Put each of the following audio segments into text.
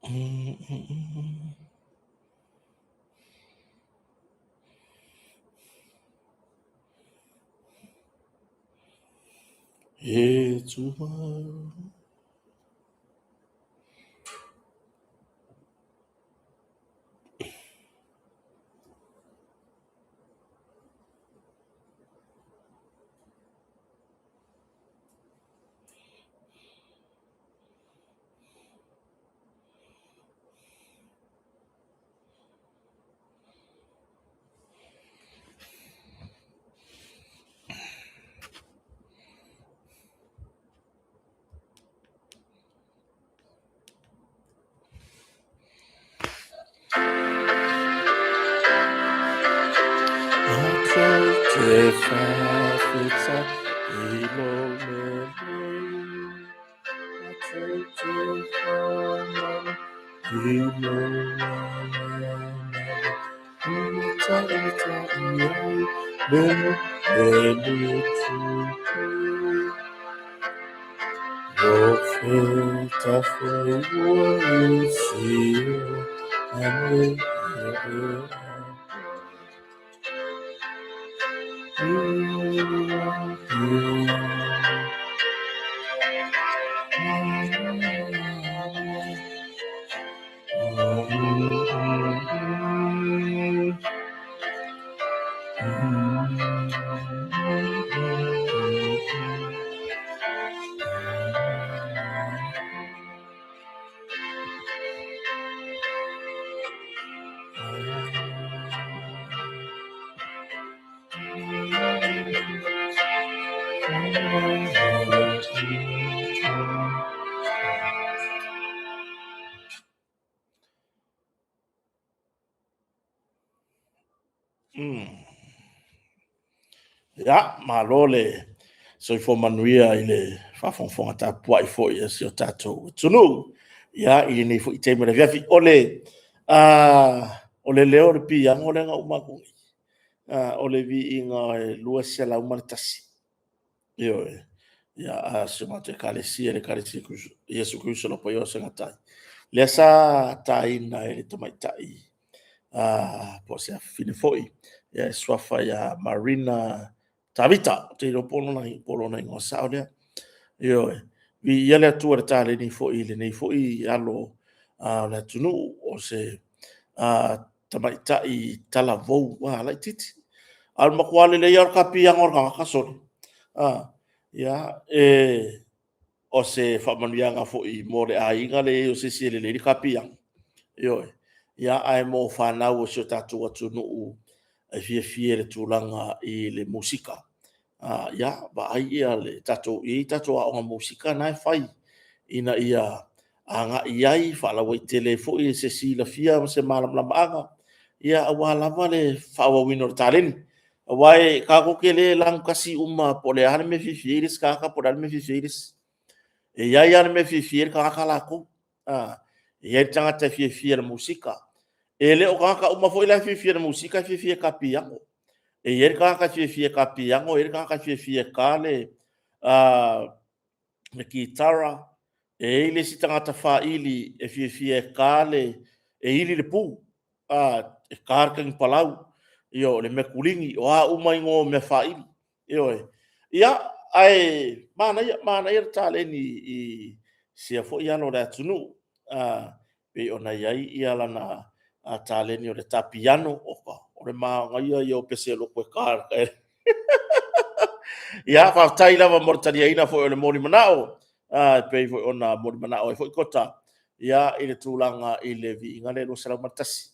E tumau. Te whawhita i lo me Te whamana i lo Uta uta i ai me me tupu. Ia, malo le soifua manuia i le faafogafoga tapuai foi a si o tatou atunuu. Ia, i lenei foi taimi o le afiafi. O le, o le leo o le piano lea na uma atu nei, o le viiga e 201. Ioe. Ia, a si o matou ekalesia, le ekalesia Iesu Keriso o le Paia o Segatai, lea sa taina e le tamaitai po o se afafine foi, ia e suafa ia Marina Tavita, ou te iloa po o lona igoa sao lea. Ioe, viia le Atua i le taleni foi i lenei foi alo o le atunuu, o se tamaitai talavou, laitiiti, a o le matua lelei lava o le ta piano a le tagata, sole. Ia, o se faamanuiaga foi mo le aiga le i ai o se isi e lelei le ta piano. Ioe. Ia, ae mo fanau a si o tatou atunuu e fiafia i le tulaga i le musika. Ia, vaai ia le tatou, e i ai tatou aoga musika na e fai ina ia agai i ai, faalauaitele ai foi se silafia ma se malamalamaaga, ia aua lava le faaauauina o le taleni. Aua e tatou te le lanutasi uma po o le a le mea e fiafia ai le isi tagata po o le a le mea e fiafia ai le isi. E i ai lava le mea e fiafia ai le tagata latou. E i ai le tagata e fiafia i le musika. E le o tagata uma foi la e fiafia i le musika e fiafia e ta piano. E i ai le tagata e fiafia e ta piano, e i ai le tagata e fiafia e ta le kitara, e i ai le isi tagata faaili e fiafia e ta le, e ili le pu, e ta le tanipalau, ia, o le metulini, o a uma igoa o mea faaili. Ioe. Ia, ae manaia, manaia le taleni i sia foi alo o le atunuu, pei ona i ai ia lana taleni o le ta piano, oka, o le manaia ia o pese loto e ta. Ia, faafetai lava mo le taliaina foi o le moli manao, e pei foi ona moli manao ai foi Kota, ia, i le tulaga i le viiga lea 201.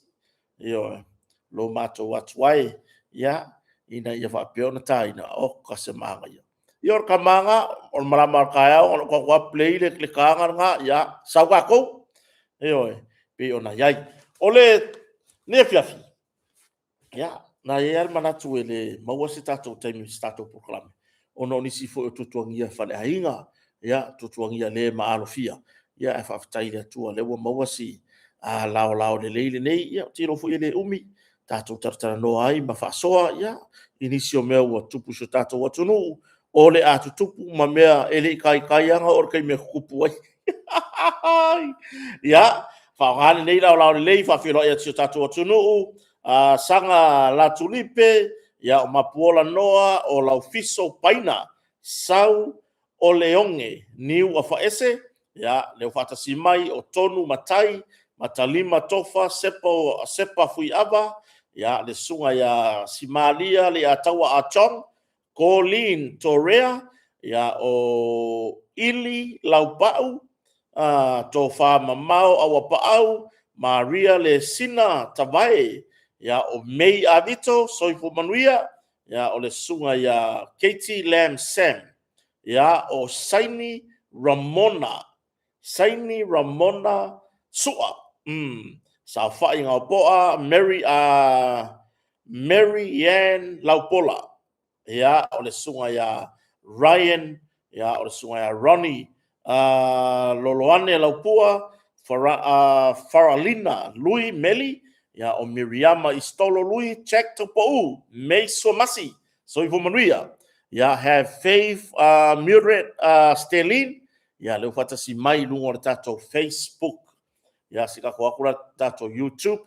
Ioe, lo matou atu ai, ia, ina ia faapea ona taina, oka se manaia. Ia, o le tama lena, o le malama o le taeao, na o le play le taga lena, ia, sau tatou. Ioe, pei ona i ai. O lenei afiafi, ia, na i ai lava le manatu e le maua se tatou taimi i se tatou polokalame, ona o nisi foi o tuatuagia faaleaiga, ia, tuatuagia le maalofia, ia ae faafetai i le Atua o lea ua maua si laolao lelei lenei. Ia, ou te iloa foi e le umi tatou talatalanoa ai ma faasoa, ia, i nisi o mea ua tutupu i si o tatou atunuu, o le a tutupu ma mea e le i taitai lava ona oo le taimi e tutupu ai. Ia, Faaaoga lenei laolao lelei faafeiloai atu i si o tatou atunuu, Saga Latulipe, ia o Mapuola Noa, o Laufiso Paina, Sau o Leoge, Niu Afaese, ia lea ua faatasi mai o Tonu Matai, Matalima Tofa, Sepo, Sepa Fuiava, ia le susuga ia Simalia Leiataua Ah Chong, Colin Torea, ia o Ili Laupau, Tofa Mamao Auapaau, Maria Lesina Tavae, ia o May Avito, soifua manuia, ia o le susuga ia Katie Lam Sam, ia o Saini Ramona, Saini Ramona Sua, Saofai Gaopoa, Mary, Mary Ann Laupola, ia, o le susuga ia Ryan, ia, o le susuga ia Ronnie Loloane Laupua, Faralina Lui Meli, ia, o Miriama Istolo Lui, Jack Taupou, May Suamasi, soifua manuia. Ia, have faith, Mildred Sterlin, ia, lea ua faatasi mai i luga o le tatou Facebook. Ia, se i tatou o atu la i le tatou YouTube.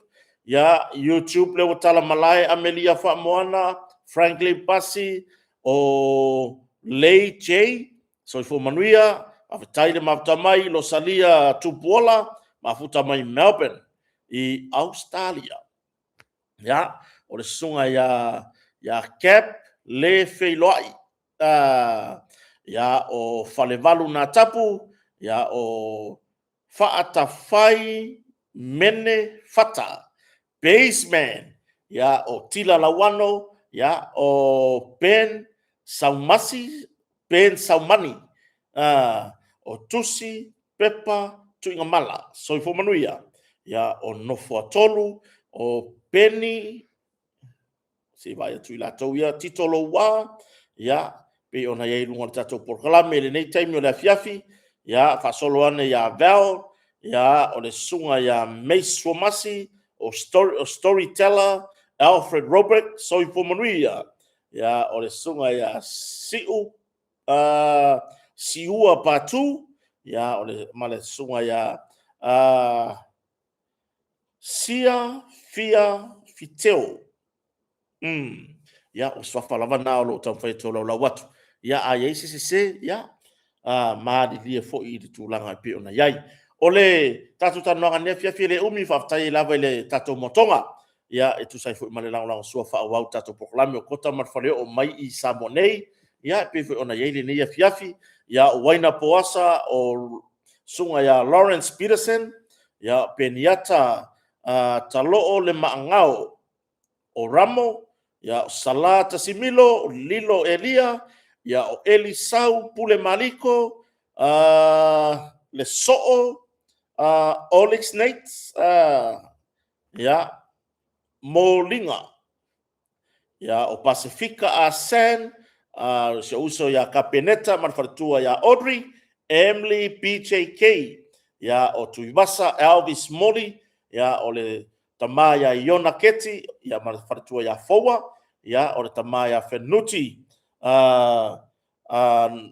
Ia, YouTube lea ua tala malae, Amelia Faamoana, Franklin Pasi, o Lei J, soifua manuia, faafetai le mafuta mai, Losalia Tupuola, mafuta mai Melbourne i Australia. Ia, o le susuga ia Cap Le Feiloai, ia, o Falevalu Natapu, ia, o Faatafai Mene Fata, Baseman, ia, o Tila Lauano, ia, o Ben Saumasi, Ben Saumani, o Tusi Pepa Tuigamala, soifua manuia, ia, o Nofoatolu, o Peni se i vaai atu i latou ia, Tito Louā, ia, pei ona i ai i luga o le tatou polokalame i lenei taimi o le afiafi, ia, faasolo ane ia Val, ia, o le susuga ia Mace Suamasi, o, story, o Storyteller, Alfred Robert, soifua manuia, ia, o le susuga ia Siu, Siua Patu, ia, o le, ma le susuga ia Sia Fia Fiteo. Ia, o suafa lava na o lo o taumafai e tolaulau atu. Ia, a i ai se sese, ia, malilie foi i le tulaga e pei ona i ai. O le tatou talanoaga i lenei afiafi e le umi, faafetai ai lava i le tatou motoga. Ia, e tusa ai foi ma le lagolagosua faaauau i le tatou polokalame o Kota ma le Faleoo mai i Samoa nei. Ia, e pei foi ona i ai lenei afiafi. Ia, o Uaina Poasa, o susuga ia Lawrence Peterson, ia, Peniata Taloo Le Maagao, o Ramo, ia, o Sala Tasimilo, o Lilo Elia, ia, o Eli Sau Pule Maliko, Le Soo, Olix Nates, ia, Moliga, ia, o Pasefika Ah San, si ou uso ia Kapeneta ma le faletua ia Audrey, Emily BJK, ia, o Tuivasa Elvis Moli, ia, o le tama ia Iona Keti, ia, ma le faletua ia Foua, ia, o le tama ia Fenuti,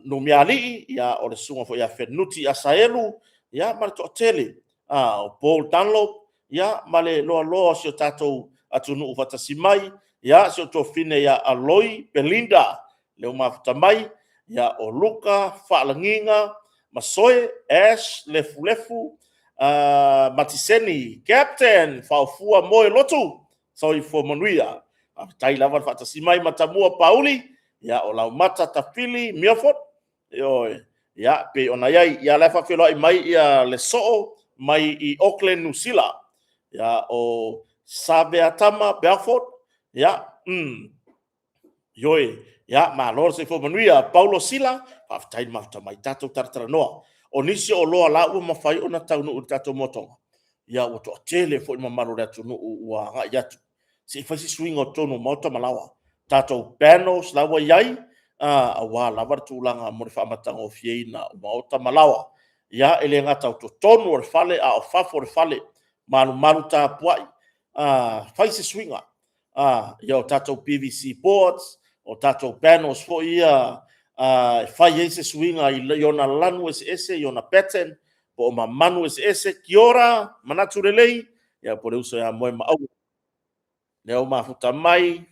Numialii, ia, o le susuga foi ia Fenuti Asaelu, ia, ma le toatele, o Paul Dunlop, ia, ma le loaloa o si o tatou atunuu faatasi mai, ia, si o tuafafine ia Aloi Belinda, lea ua mafuta mai, ia, o Luka Faalagiga Masoe, Ash Lefulefu, Matiseni, Captain Faofua Moe Lotu, soifua manuia. Faafetai lava le faatasi mai Matamua Pauli, ia, o Laumata Tafili Milford, ioe, ia, pei ona i ai, ia, la e faafeiloai mai ia le soo mai i Auckland, New Zealand, ia, o Saveatama Belford, ia, ioe, ia, malo le soifua manuia. Paulo Sila, faafetai le mafuta mai, tatou talatalanoa. O nisi o oloa la ua mafai ona taunuu i le tatou motoga, ia, ua toatele foi le mamalu o le atunuu ua agai atu se i fai se suiga o totonu o maota ma laoa. Tatou panels la ua i ai, aua lava le tulaga mo le faamatagofieina o maota ma laoa. Ia, e le gata o totonu o le fale, a o fafo o le fale, malumalu tapuai, fai se suiga. Ia, o tatou PVC boards, o tatou panels foi ia, e fai ai se suiga i ona lanu eseese, i ona pattern. po o manu eseese, kiora, manatu lelei, ia po o le uso ia Moe Maua. Lea ua mafuta mai.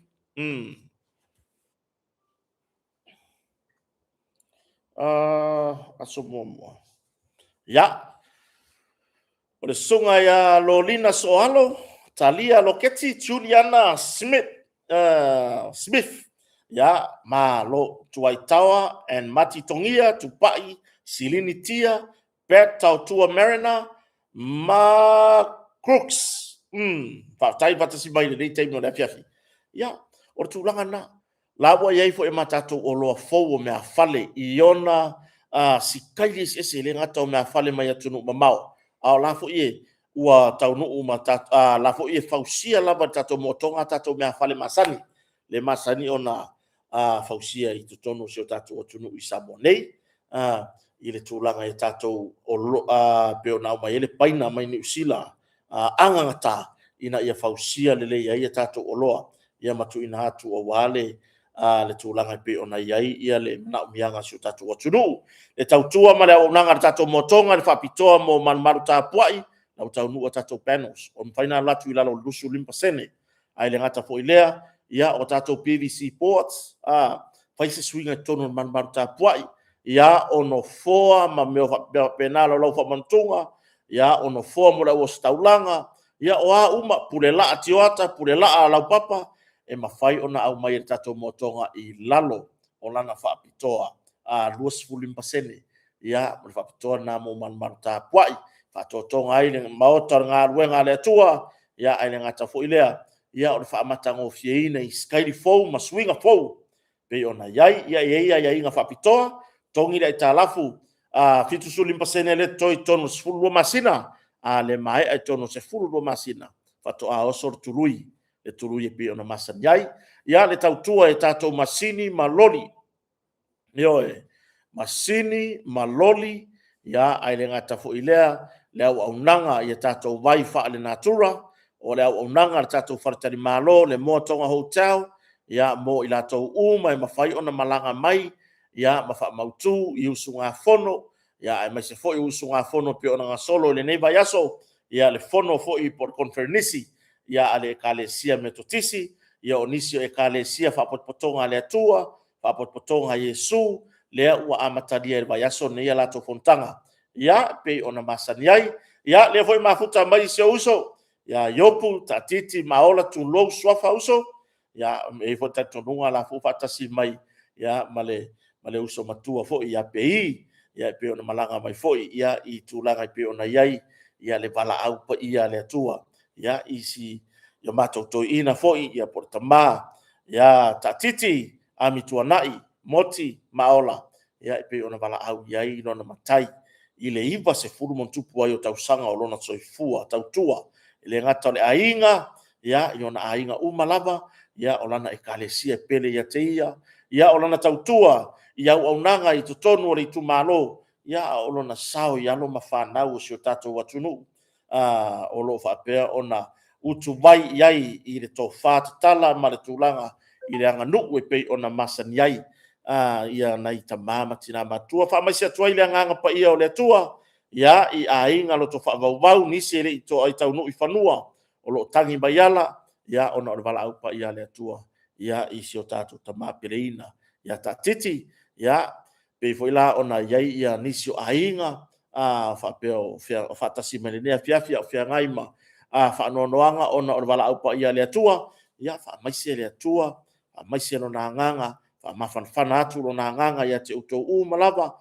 Aso muamua. Ia, o le susuga ia Lolina Soalo, Talia Loketi, Juliana Smith, Smith. Ia, malo, Tuaitaoa and Mati Togia, Tupai, Silini Tia, Bert Tautua Mariner, ma Crooks. Faafetai faatasi mai i lenei taimi o le afiafi. Ia, o le tulaga lena. La ua i ai foi ma tatou oloa fou o meafale i ona sikaili eseese, e le gata o meafale mai atunuu mamao, a o la foi e ua taunuu ma la foi e fausia lava e le tatou moatoga a tatou meafale masani, le masani ona fausia i totonu o si o tatou atunuu i Samoa nei, i le tulaga i tatou pei ona aumai ai le paina mai Niu Sila agagata ina ia fausia lelei ai a tatou oloa, ia ma tuuina atu aua le tulaga e pei ona i ai le manaomiaga o si o tatou atunuu. Le tautua ma le auaunaga a le tatou moatoga i le faapitoa mo malumalu tapuai, la ua taunuu a tatou panels, ua mafai ona alu atu i lalo o le 25%. Ae le gata foi i lea, ia o tatou PVC boards, fai se suiga i totonu o le malumalu tapuai, ia o nofoa ma mea faapena, laulau faamanutuga, ia o nofoa mo le au ositaulaga, ia o a uma, pule laa tioata, pule laa laupapa, e mafai ona aumai e le tatou moatoga i lalo o lana faapitoa 25%. Ia, o le faapitoa lena mo malumalu tapuai, faatoatoga ai le maota o le galuega a le Atua, ia ae le gata foi lea, ia o le faamatagofieina i sikaili fou ma suiga fou pei ona i ai. Ia e i ai aiaiga faapitoa, totogi le aitalafu 75% lea e totoe i totonu o le 12 masina, a le maea i totonu o le 12 masina, faatoa oso le tului, le tului e pei ona masani ai. Ia, le tautua i tatou masini ma loli, ioe, masini ma loli, ia ae le gata foi i lea, le auaunaga i a tatou vai faalenatura, o le auaunaga a le tatou faletalimalo, le Moa Tonga Hotel, ia mo i latou uma e mafai ona malaga mai, ia ma faamautu i usugafono, ia aemaise foi o usugafono e pei ona gasolo i lenei vaiaso, ia le fono foi po o le koneferenisi a le Ekalesia Metotisi, ia o nisi o Ekalesia Faapotopotoga a le Atua, Faapotopotoga a Iesu, lea ua amatalia i le vaiaso lenei a latou fonotaga, ia, e pei ona masani ai. Ia, lea foi e mafuta mai si ou uso ia Iopu Taatiti Maola, tulou suafa uso, ia, e i ai foi le talitonuga o la foi ua faatasi mai ma le uso matua foi ia Pei, e pei ona malaga mai foi i tulaga e pei ona i ai le valaau paia a le Atua i si o matou toeaina foi po o le tama ia Taatiti Amituanai Moti Maola, e pei ona valaau i ai lona matai i le 90+ ai o tausaga o lona soifua tautua. E le gata o le aiga, i ona aiga uma lava, o lana Ekalesia e pele ia te ia, o lana tautua i auaunaga i totonu o le itumalo, a o lona sao i alo ma fanau a si o tatou atunuu o lo o faapea ona utuvai i ai i le tofa tatala ma le tulaga i le aganuu e pei ona masani ai nai tama ma tina matutua. Faamaise atu ai le agaga paia o le Atua i aiga loto faavauvau, nisi e le i taunuu i fanua o lo o tagi mai ala ona o le valaau paia a le Atua i si o tatou tama peleina ia Taatiti. Ia, pei foi la ona i ai nisi o aiga faapea o faatasi mai i lenei afiafi a o feagai ma faanoanoaga ona o le valaau paia a le Atua. Ia faamaise le Atua, faamaise Lona agaga, faamafanafana atu Lona agaga ia te outou uma lava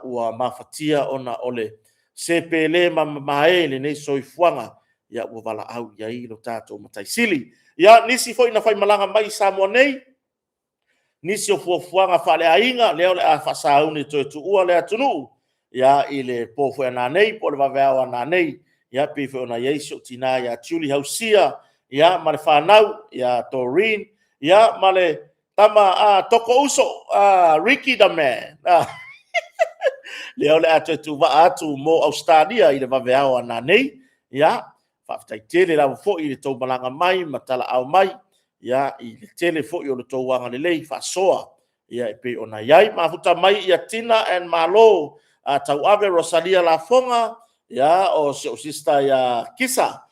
ua mafatia ona o le se pele ma mamae i lenei soifuaga ua valaau i ai lo tatou Matai Sili. Ia, nisi foi na faimalaga mai i Samoa nei, nisi o fuafuaga faaleaiga, lea o le a faasauni e toe tuua le atunuu i le po foi a nanei po o le vaveao a nanei, e pei foi ona i ai si ou tina ia Julie Hausia ma le fanau ia Doreen ma le tama a Toko Uso, Ricky the man. Lea o le a toe tuuvaa atu mo Ausetalia i le vaveao a nanei. Ia, faafetai tele lava foi i le tou malaga mai ma talaau mai i le tele foi o le tou agalelei faasoa e pei ona i ai. Mafuta mai ia Tina and Malo Tauave Rosalia Lafoga, ia, o si ou sister ia Kisa,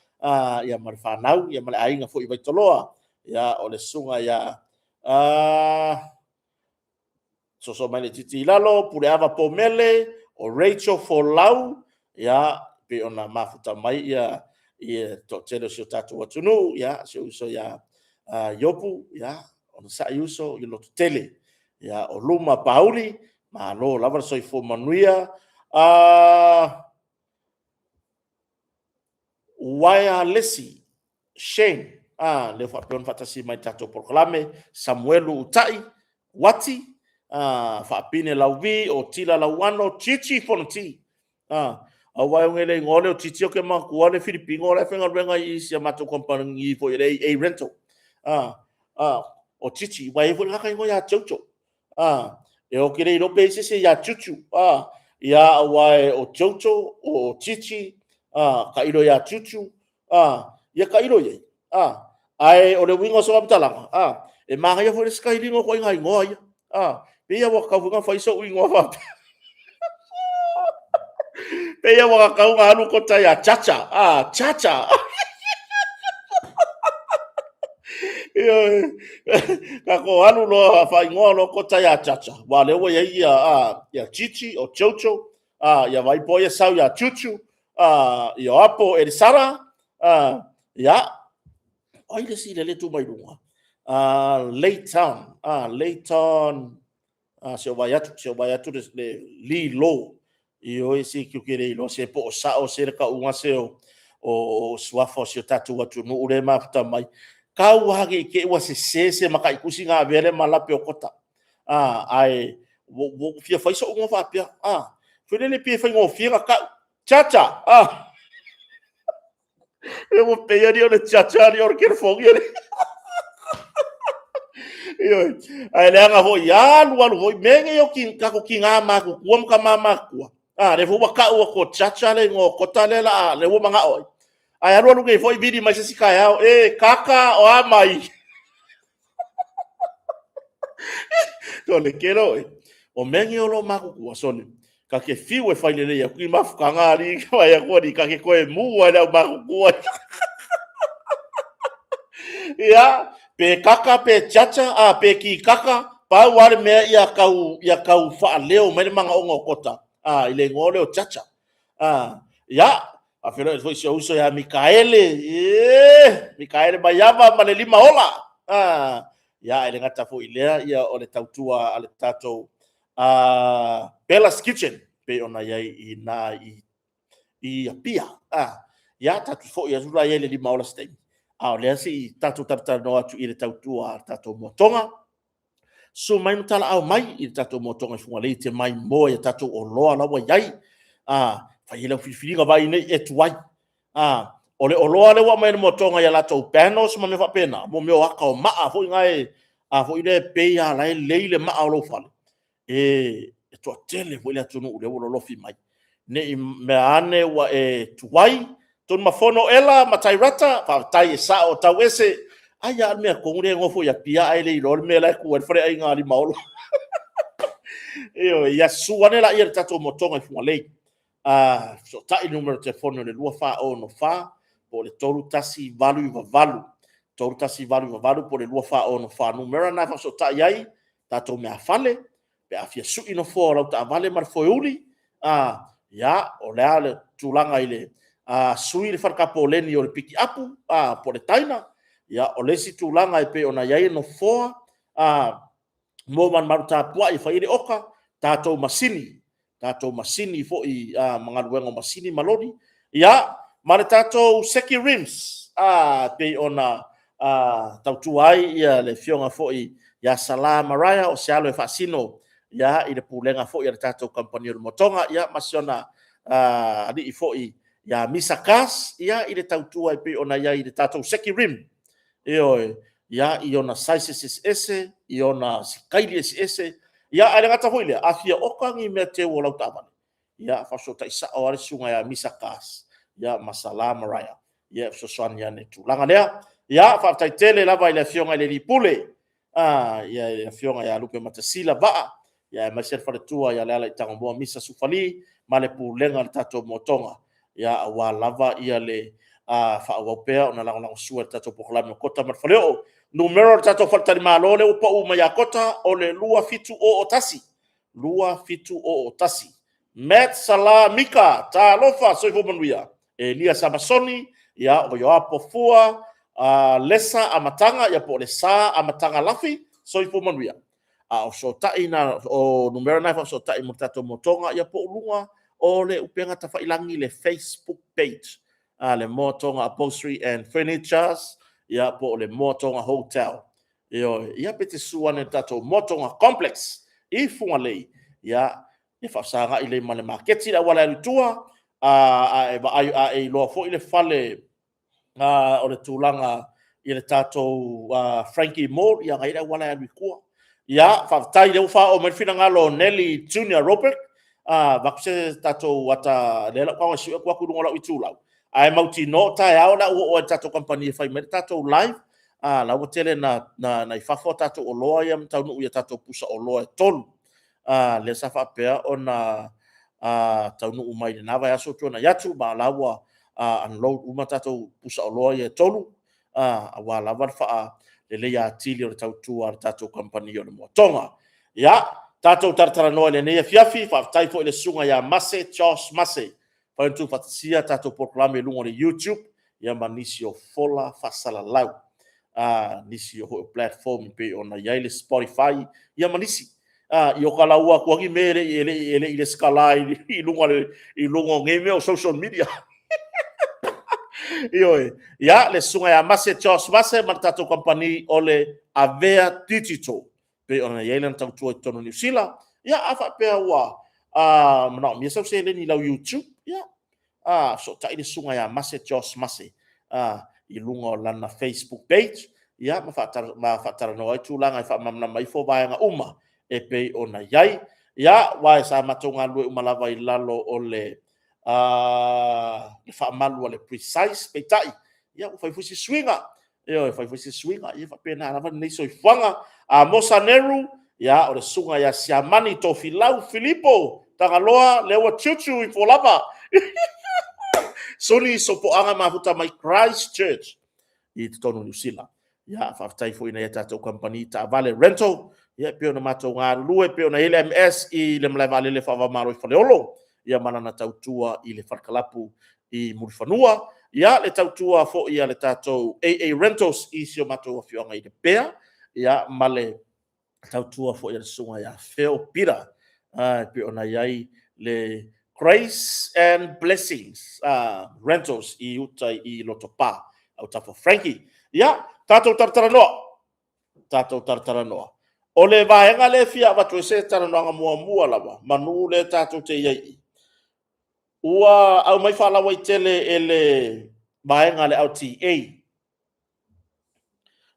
ia ma le fanau, ia ma le aiga foi i Vaitoloa, ia, o le susuga ia soso mai le titi i lalo, Puleava Pomele, o Rachel Folau, ia, pei ona mafuta mai ia toatele o si o tatou atunuu, ia, si ou uso ia Iopu, ia, onosai uso ia lototele. Ia, o Luma Pauli, malo lava le soifua manuia. Uaea Lesi Shane, lea faapea ona faatasi mai i le tatou polokalame, Samuelu Utai Uati, Faapine Lauvi, Otila Lauano, Chichi Fonoti. Aua e uga i le igoa lea o Chichi ou te manatua le Filipino la e faigaluega i si a matou kamupani foi o le AA Rental. O Chichi, aua e i ai foi le tagata e igoa ia Jojo. Ou te le iloa pe i ai se isi ia Juju. Ia, aua o Jojo, o Chichi, tailo ia Juju, ia tailo i ai. Ae o le uiga o se faamatalaga, e manaia foi le style ina o ituaiga igoa ia. Pei lava ua tatau foi ona fai sou igoa faapea. Pei lava ua tatau ona alu ota ia Chacha, Chacha. Ioe. Tatou alu loa faaigoa loa kota ia Chacha, aua o lea ua i ai ia Chichi, o Jojo, ia vaai po o ai e sau ia Juju, ia Apo Elisara, ia, o ai le isi lea e tu mai luga? Layton, Layton, se i vaai atu, se i vaai atu le Lee Lo. Ioe, se ou te le iloa se po o sao se le tauga se o suafa o si o tatou atunuu lea e mafuta mai. Tau lava ne i te i ua sese se mataitusi ona avea lea ma lape o kota. Ae ua ou fia fai sou igoa faapea. Foi lele pei e faigofie ona tau. Chacha! E ua pei alii o le Chacha alii o le telefoni alii. Ioe. Ae leaga foi, alu alu foi, mea nei o tatou tina matutua ma tama matutua, lea foi ua tau atu o Chacha le igoa o kota lea lea ua manao ai. Ae alu alu nei foi vili mai se isi taeao, e Kaka o a mai? O le tele o, o mea nei o lo o matutua, sole, ta te fiu e fai lelei atu ni mafutaga alii, vaai atu alii, ta te toe mu lava i le au matutua. Ia, pe kaka, pe chacha, a, pe kikaka, pau lava le mea ia tau, ia tau faaleo mai le manaoga o kota, a, i le igoa lea o chacha. A, ia, faafeiloai atu foi i si ou uso ia Mikaele, e, Mikaele Maiava ma le lima ola. A, ia, e le gata foi i lea, ia, o le tautua a le tatou Bella's Kitchen, pei ona i ai i ina i Apia. Ia, tatou foi atu la i ai le lima ola se taimi. A o lea se i tatou talatalanoa atu i le tautua a le tatou moatoga. Susu mai ma talaau mai i le tatou moatoga i Fugalei te mai moa i a tatou oloa la ua i ai. Fai ai lau filifiliga vai nei e tuai. O le oloa lea ua aumai e le moatoga i a latou panels ma mea faapena, mo mea o ata o maa foi na e, a foi lea e pei lava la e lei le maa o lou fale, e toatele foi le atunuu lea ua lolofi mai. Ne i mea ane ua e tuai, Tunumafono Ela ma Tairata, faafetai e sao o tau ese. Ai a o le mea tonu lea e nofo i Apia ae le iloa le mea la e tu ai le faleaiga a Limaolo. Ioe, ia susu ane laia i le tatou motoga i Fugalei. Fesootai le numera telefoni o le 2464 po o le 3188. 3188 po o le 2464 numera na e faafesootai ai tatou meafale, pe a fia sui nofoa o lau taavale ma le foeuli, ia, o le a le tulaga i le sui le fale tapoleni o le pikiapu, po o le taina, ia, o le isi tulaga e pei ona i ai nofoa, mo malumalu tapuai e fai ai le oka, tatou masini, tatou masini foi ma galuega o masini ma loli, ia, ma le tatou Seki Rims, pei ona tautua ai ia le afioga foi ia Sala Maraia o se alo e faasino ia i le pulega foi a le tatou kamupani o le Motoga, ia, ma si ona alii foi ia Misa Cars, ia, i le tautua e pei ona i ai i le tatou Seki Rim. Ioe, ia, i ona sizes eseese, i ona sikaili eseese, ia, ae le gata foi i lea, a fia oka ni mea teu o lau taavale, ia, faafesootai sao lava le susuga ia Misa Cars, ia, ma Sala Maraia, ia, e fesoasoani ane i le tulaga lea. Ia, faafetai tele lava i le Afioga i le alii Pule, ia, le Afioga ia Lupematasila Vaa, Ia, aemaise le faletua ia Leala i Tagomoa Misa Sufali ma le pulega a le tatou Motoga, ia, aua lava ia le faaauau pea ona lagolagosua i le tatou polokalame o Kota ma le Faleoo. Numera o le tatou faletalimalo lea ua pau mai ia Kota, o le 2701, 2701. Matt Sala Mika, talofa, soifua manuia. Elia Samasoni, ia, o Ioapo Fua, Lesa Amataga, ia po o le Sa Amataga Lafi, soifua manuia. A o fesootaiga na, o numera na e faafesootai mo le tatou Motoga, ia po o luga o le upega tafailagi, le Facebook page a le Moa Toga Upholstery and Furnitures, ia po o le Moa Toga Hotel. Ioe, ia pe te susu ane i le tatou Moa Toga Complex i Fugalei, ia e faafesagai lelei ma le maketi i le auala e alu i tua, a e vaai a e iloa foi le fale o le tulaga i le tatou Frankie Mall, ia na i ai le auala e alu i tua. Ia, faafetai o lea ua faaoo mai le finagalo o Nelly Junior Robert, avatu se tatou ata, lea o le a ou tago e sue atu i luga o lau itulau, ae mautinoa o taeao o le a ou oo ai i le tatou kamupani e fai mai le tatou live. La ua tele na i fafo a tatou oloa ia ma taunuu i a tatou pusa oloa e 3, lea sa faapea ona taunuu mai i lena vaiaso ua tuanai atu, ma o la ua unload uma tatou pusa oloa ia e 3, aua lava le faaleleia atili o le tautua a le tatou kamupani o le Moa Toga. Ia, tatou talatalanoa i lenei afiafi, faafetai foi i le susuga ia Mase Charles Mase, ua mafai ona tuufaatasia tatou polokalame i luga o le YouTube ma nisi o fola faasalalau, nisi o foi platform e pei ona i ai le Spotify ia ma nisi. I o talaua atu ai ni mea e le i lesitala i luga o nei mea o social media. Ioe. Ia, le susuga ia Mase Charles Mase ma le tatou kamupani o le Avea Digital, pei ona i ai lana tautua i totonu o Niu Sila. Ia, a faapea ua manaomia sau seleni i lau YouTube, ia, fesootai le susuga ia Mase Charles Mase i luga o lana Facebook page, ia, ma faatalanoa ai tulaga e faamalamalama ifo vaega uma e pei ona i ai. Ia, aua sa matou galulue uma lava i lalo o le faamalu a le Precise, peitai, ia ua fai foi si suiga. Ioe, fai foi si suiga, ia faapena lava lenei soifuaga. Amosa Neru, ia o le susuga ia Siamani Tofilau Filipo Tagaloa, lea ua chuchu ifo lava. Suli Sopoaga Mafuta mai Christchurch i totonu o Niu Sila. Ia, faafetai foi i nai a tatou kamupani taavale rental, ia, e pei ona matou galulue, e pei ona i ai le MS i le malae vaalele faava-o-Malo i Faleolo, ia ma lana tautua i le falekalapu i Mulifanua, ia, le tautua foi a le tatou AA Rentals i si o matou afioaga i Lepea, ia, ma le tautua foi a le susuga ia Phil Peter, e pei ona i ai le Grace and Blessings Rentals i uta i Lotopa, autafa o Frankie. Ia, tatou talatalanoa, tatou talatalanoa. O le vaega lea e fia avatu ai se talanoaga muamua lava, manu lea tatou te i ai i. Ua aumai faalauaitele e le vaega a le LTA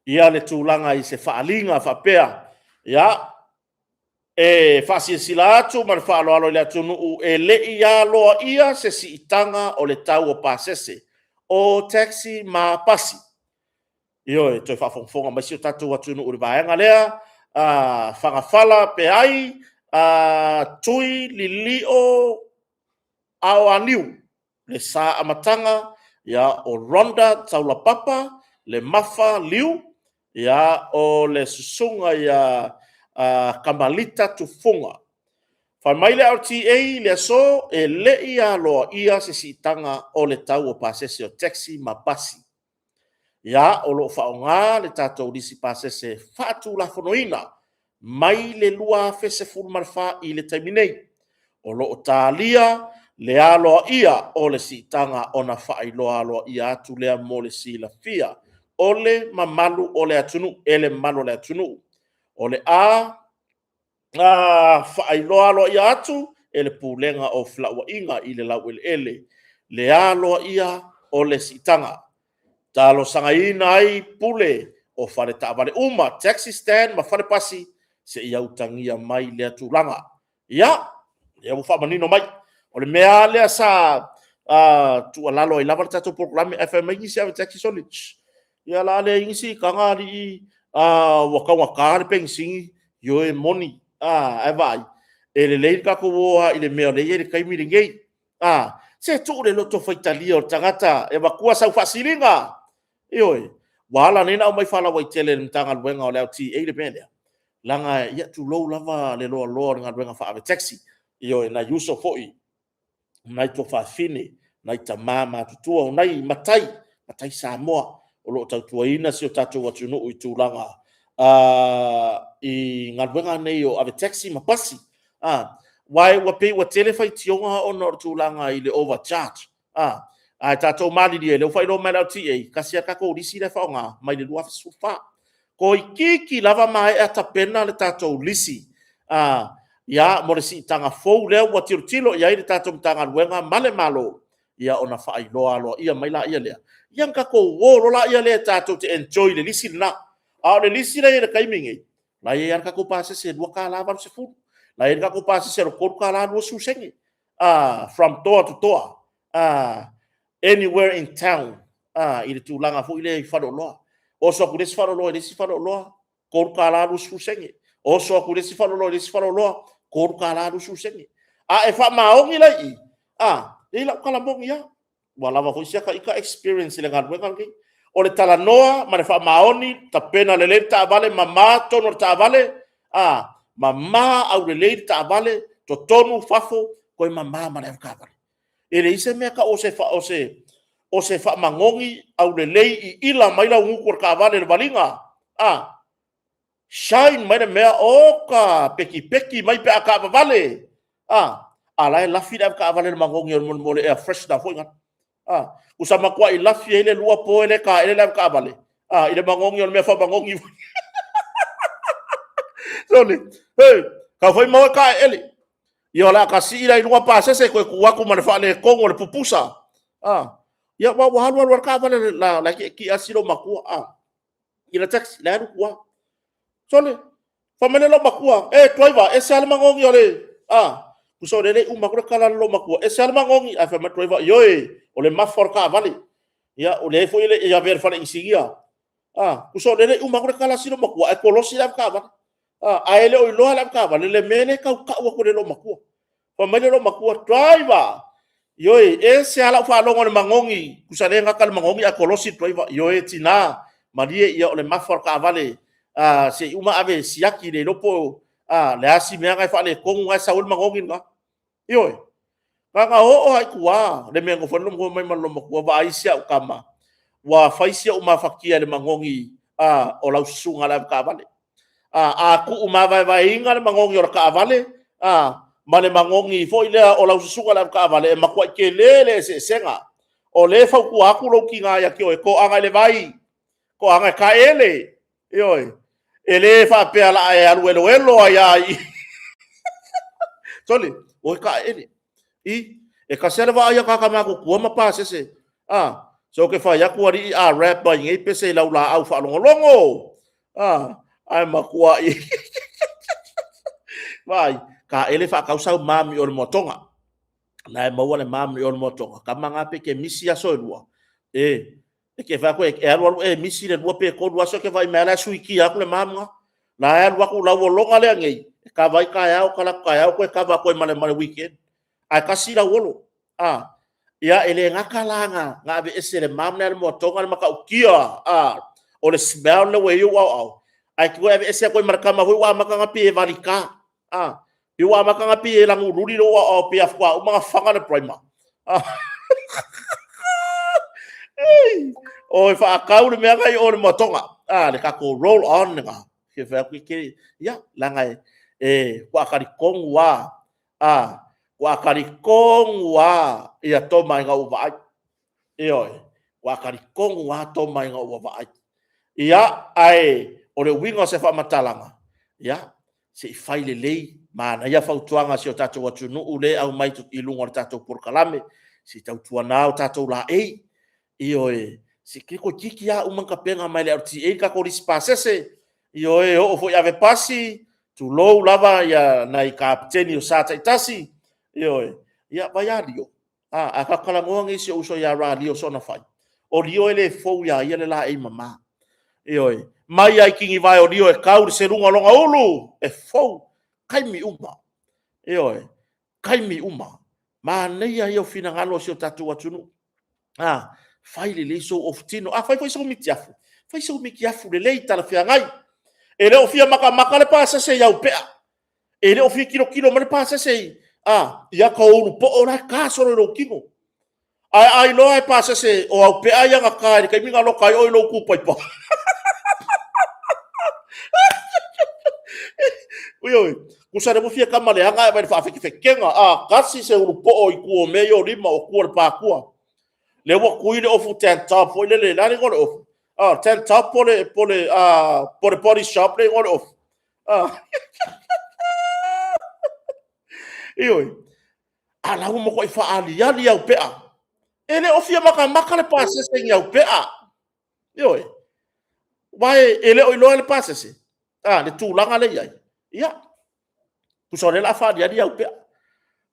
ia le tulaga i se faaaliga faapea, ia, e faasilasila atu ma le faaaloalo i le atunuu e le i aloaia se siitaga o le tau o pasese o taxi ma pasi. Ioe, toe faafogafoga mai si o tatou atunuu i le vaega lea, fagafala pe ai, Tui Lilio Aoaniu, le sa amataga ia, o Rhonda Taulapapa, le Mafa Liu, ia, o le susuga ia Kamalita Tufuga. Fai mai le LTA i le aso, e le i aloaia se siitaga o le tau o pasese o taxi ma pasi. Ia, o lo o faaaoga le tatou lisi pasese faatulafonoina mai le 2014 i le taimi nei. O lo o talia le aloaia o le siitaga ona faailoa aloaia atu lea mo le silafia o le mamalu o le atunuu, e le mamalu o le atunuu. O le a faailoa aloaia atu e le Pulega o Felauaiga i le Laueleele le aloaia o le siitaga. Talosagaina ai pule o faletaavale uma, taxi stand ma fale pasi seia utagia mai lea tulaga. Ia, lea ua faamanino mai. O le mea lava lea sa tuualalo ai lava le tatou polokalame, ae fai mai nisi ave taxi, sole, ia o le a leai ni siitaga alii, ua taugata le penisini. Ioe moni. A, ae vaai, e lelei le tatou o lava i le mea o lea e i ai i le taimi lenei. A, se tuu le loto faitalia o le tagata e avatua sau faasiliga. Ioe. Ua ala nei ona aumai faalauaitele e le Matagaluega o le LTA le mea lea, leaga, ia tulou lava le loaloa o le galuega faa-ave taxi. Ioe, nai uso foi, nai tuafafine, nai tama matutua, o nai matai, matai Samoa o lo o tautuaina si o tatou atunuu i tulaga i galuega nei o ave taxi ma pasi. Aua ua pei ua tele faitioga ona o le tulaga i le overcharge. Ae tatou malilie, o lea ua faailoa mai e le LTA, e tasi lava le tatou lisi la e faaaoga mai le 2014. Toeitiiti lava maea tapena le tatou lisi mo le siitaga fou lea ua tilotilo i ai le tatou Matagaluega ma le Malo, ia ona faailoa aloaia mai lea. Ia ona tatou o loa lea tatou te enjoy i le lisi lena. A o le lisi lea e i ai i le taimi lenei, o la e i ai lava le tatou pasese e $2.80, o la e i ai le tatou pasese e $3.20, from door to door, anywhere in town i le tulaga foi lea i faleoloa. Oso atu i le isi faleoloa i le isi faleoloa, $3.20. Oso atu i le isi faleoloa i le isi faleoloa, $3.20. A e faamaoni la i i, e i ai lau tala moni lava, ua lava foi si ata ita experience i le galuega lenei. O le talanoa ma le faamaoni, tapena lelei le taavale, mama totonu o le taavale, mama aulelei le taavale, totonu, fafo, toe mama ma le avetaavale. E leai se mea e tau o se faamagogi aulelei iila mai lau gutu o le taavale i le valiga, shine mai le mea, oka, petipeti mai pe a taavavale, a o la e lafi le avetaavale i le magogi o le air freshener foi lea. Ua matuai lafi ai le 2 po e le taele le avetaavale i le magogi o le mea faamagogi. Sole, hei, tau fai ma o e taeele. Ia o le a ta sii la i luga pasese toe tuu atu ma le faaletonu o le pupusa. Ia aua ua alu alu lava le taavale la e tietie lava si loomatua i le taxi la e alu i tua. Sole, fai mai lea o le loomatua, e driver, e ese lava le magogi o le... Tusa o lea e le i uma atu le tala a le loomatua, e ese lava le magogi, ae fai mai le driver, ioe, o le mafa o le taavale. Ia o lea foi e le i avea i le fale inisinia. Tusa o lea e le i uma atu le tala a si loomatua, ae kolosi le avetaavale. Ae le o iloa e le avetaavale le mea lea e tau tau atu e le loomatua. Fai mai le loomatua, driver, ioe, e ese lava lau faalogo i le magogi, tusa o lea e gata le magogi ae kolosi le driver. Ioe tina, malie o le mafa o le taavale, se i uma ave e siaki, le iloa po o le a si mea na e faaletonu na e sau ai le magogi lena. Ioe. Na ona oo lava i tua le mea na nofo ai le loomatua ma le loomatua vaai si au tama, ua fai si ou mafatia i le magogi o lau susuga i le avetaavale. A tuumavaevaeina le magogi o le taavale ma le magogi foi lea o lau susuga i le avetaavale, e matuai tele le eseesega. O lea e fautua atu lou tina ia te oe, toaga i le vai, toaga e taeele. Ioe. E le faapea o le a e alu eloelo ai lava i i. Sole, o e taeele. E tasi lava le vaai a tagata matutua ma pasese. Se ou te fai atu alii a wrap mai nei pese i lau laau faalogologo. Ae matuai. Vaai, taele faatau sau mami o le moatoga. La e maua le mami o le moatoga. Tama na pe te misi aso e lua. E, e te fai atu e alu alu e misi le 2 pe 3 aso e te vaai mai la e suikia atu le mami na. La e alu atu lau ologa lea nei, e kava ai taeao, tala atu taeao toe kava atu ai ma le weekend. Ae tasi lau olo. Ia, e le gata la na aveese e le mam lea a le moatoga le matautia o le smell lea ua i ou aoao, ae toe aveese atu ai ma le tama foi ua amata ona pei e valita. Pei ua amata ona pei e lanululi lou aoao pei faatoa uma ona faga le primer. O e faatau le mea lena i o i le moatoga, le tatou roll on lena. Ia, leaga e faatoa talitonu lava, faatoa talitonu lava ia Toma ina ua vaai. Ioe, matua talitonu lava Toma ina ua vaai. Ia, ae o le uiga o se faamatalaga, ia, se i fai lelei, manaia fautuaga a si o tatou atunuu lea e aumai i luga o le tatou polokalame, se i tautuana o tatou laei. Ioe, se toeitiiti lava uma ona tapena mai e le LTA le tatou lisi pasese, ioe, e oo foi i ave pasi, tulou lava nai kapeteni o sa taitasi, ioe, ia vaai ia Lio, a ta talanoa nei i si ou uso ia Ralio Soonafai, o Lio e le fou ia ia le laei mama. Ioe, mai lava i tinivae o Lio e tau i le seluga o lona ulu, e fou. Taimi uma. Ioe, taimi uma. Manaia ia o finagalo o si o tatou atunuu. A, fai lelei sou ofutino. A fai foi sou mitiafu, fai sou mitiafu lelei talafeagai. E le o fia matamata le pasese i au pea. E le o fia tilotilo mai le pasese i, a, i ata o ulu poo la e ta solo i lou tino. Ae a iloa e pasese o au pea ia na ta i le taimi na loka ai oe i lou tu paipa. Ioe, tusa lea ua fia tama leaga ae vaai i le faafetefetega, a tasi se ulu poo i tua o mea ia o lima o tua o le patua. Lea ua tui le ofu tank top foi lele, le a le igoa o le ofu? Ah, tank top po le po le ah, po le body shop le igoa o le ofu. Ah. Ioe. A la ua matuai faaaliali au pea. E le o fia matamata le pasese i au pea. Ioe. Aua e le o iloa e le pasese, a, le tulaga lea e i ai. Ia, tusa o lea o le a faaaliali au pea.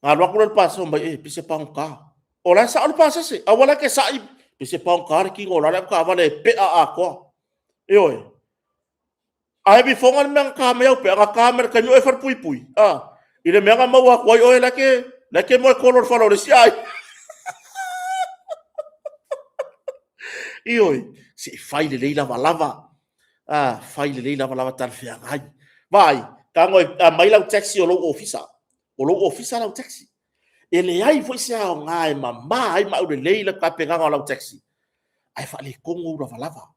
Na alu atu lea o le pasese mai, e, pise pagota. O la e sao le pasese, aua la e te sai, pise pagota le tino o la le avetaavale e pea atoa. Ioe. Ae vifoga le mea na ta mai au pea, na ta mai le taimi o e falepuipui, a, i le mea na maua atu ai oe la e la e te moe kolo i le fale o le isi aiga. Ioe, se i fai lelei lavalava, a, fai lelei lavalava talafeagai. Vaai, tago e aumai lau taxi o lou ofisa, o lou ofisa lau taxi. E leai foi se aoga e mama ai ma aulelei le tapenaga o lau taxi, ae faaletonu ou lavalava.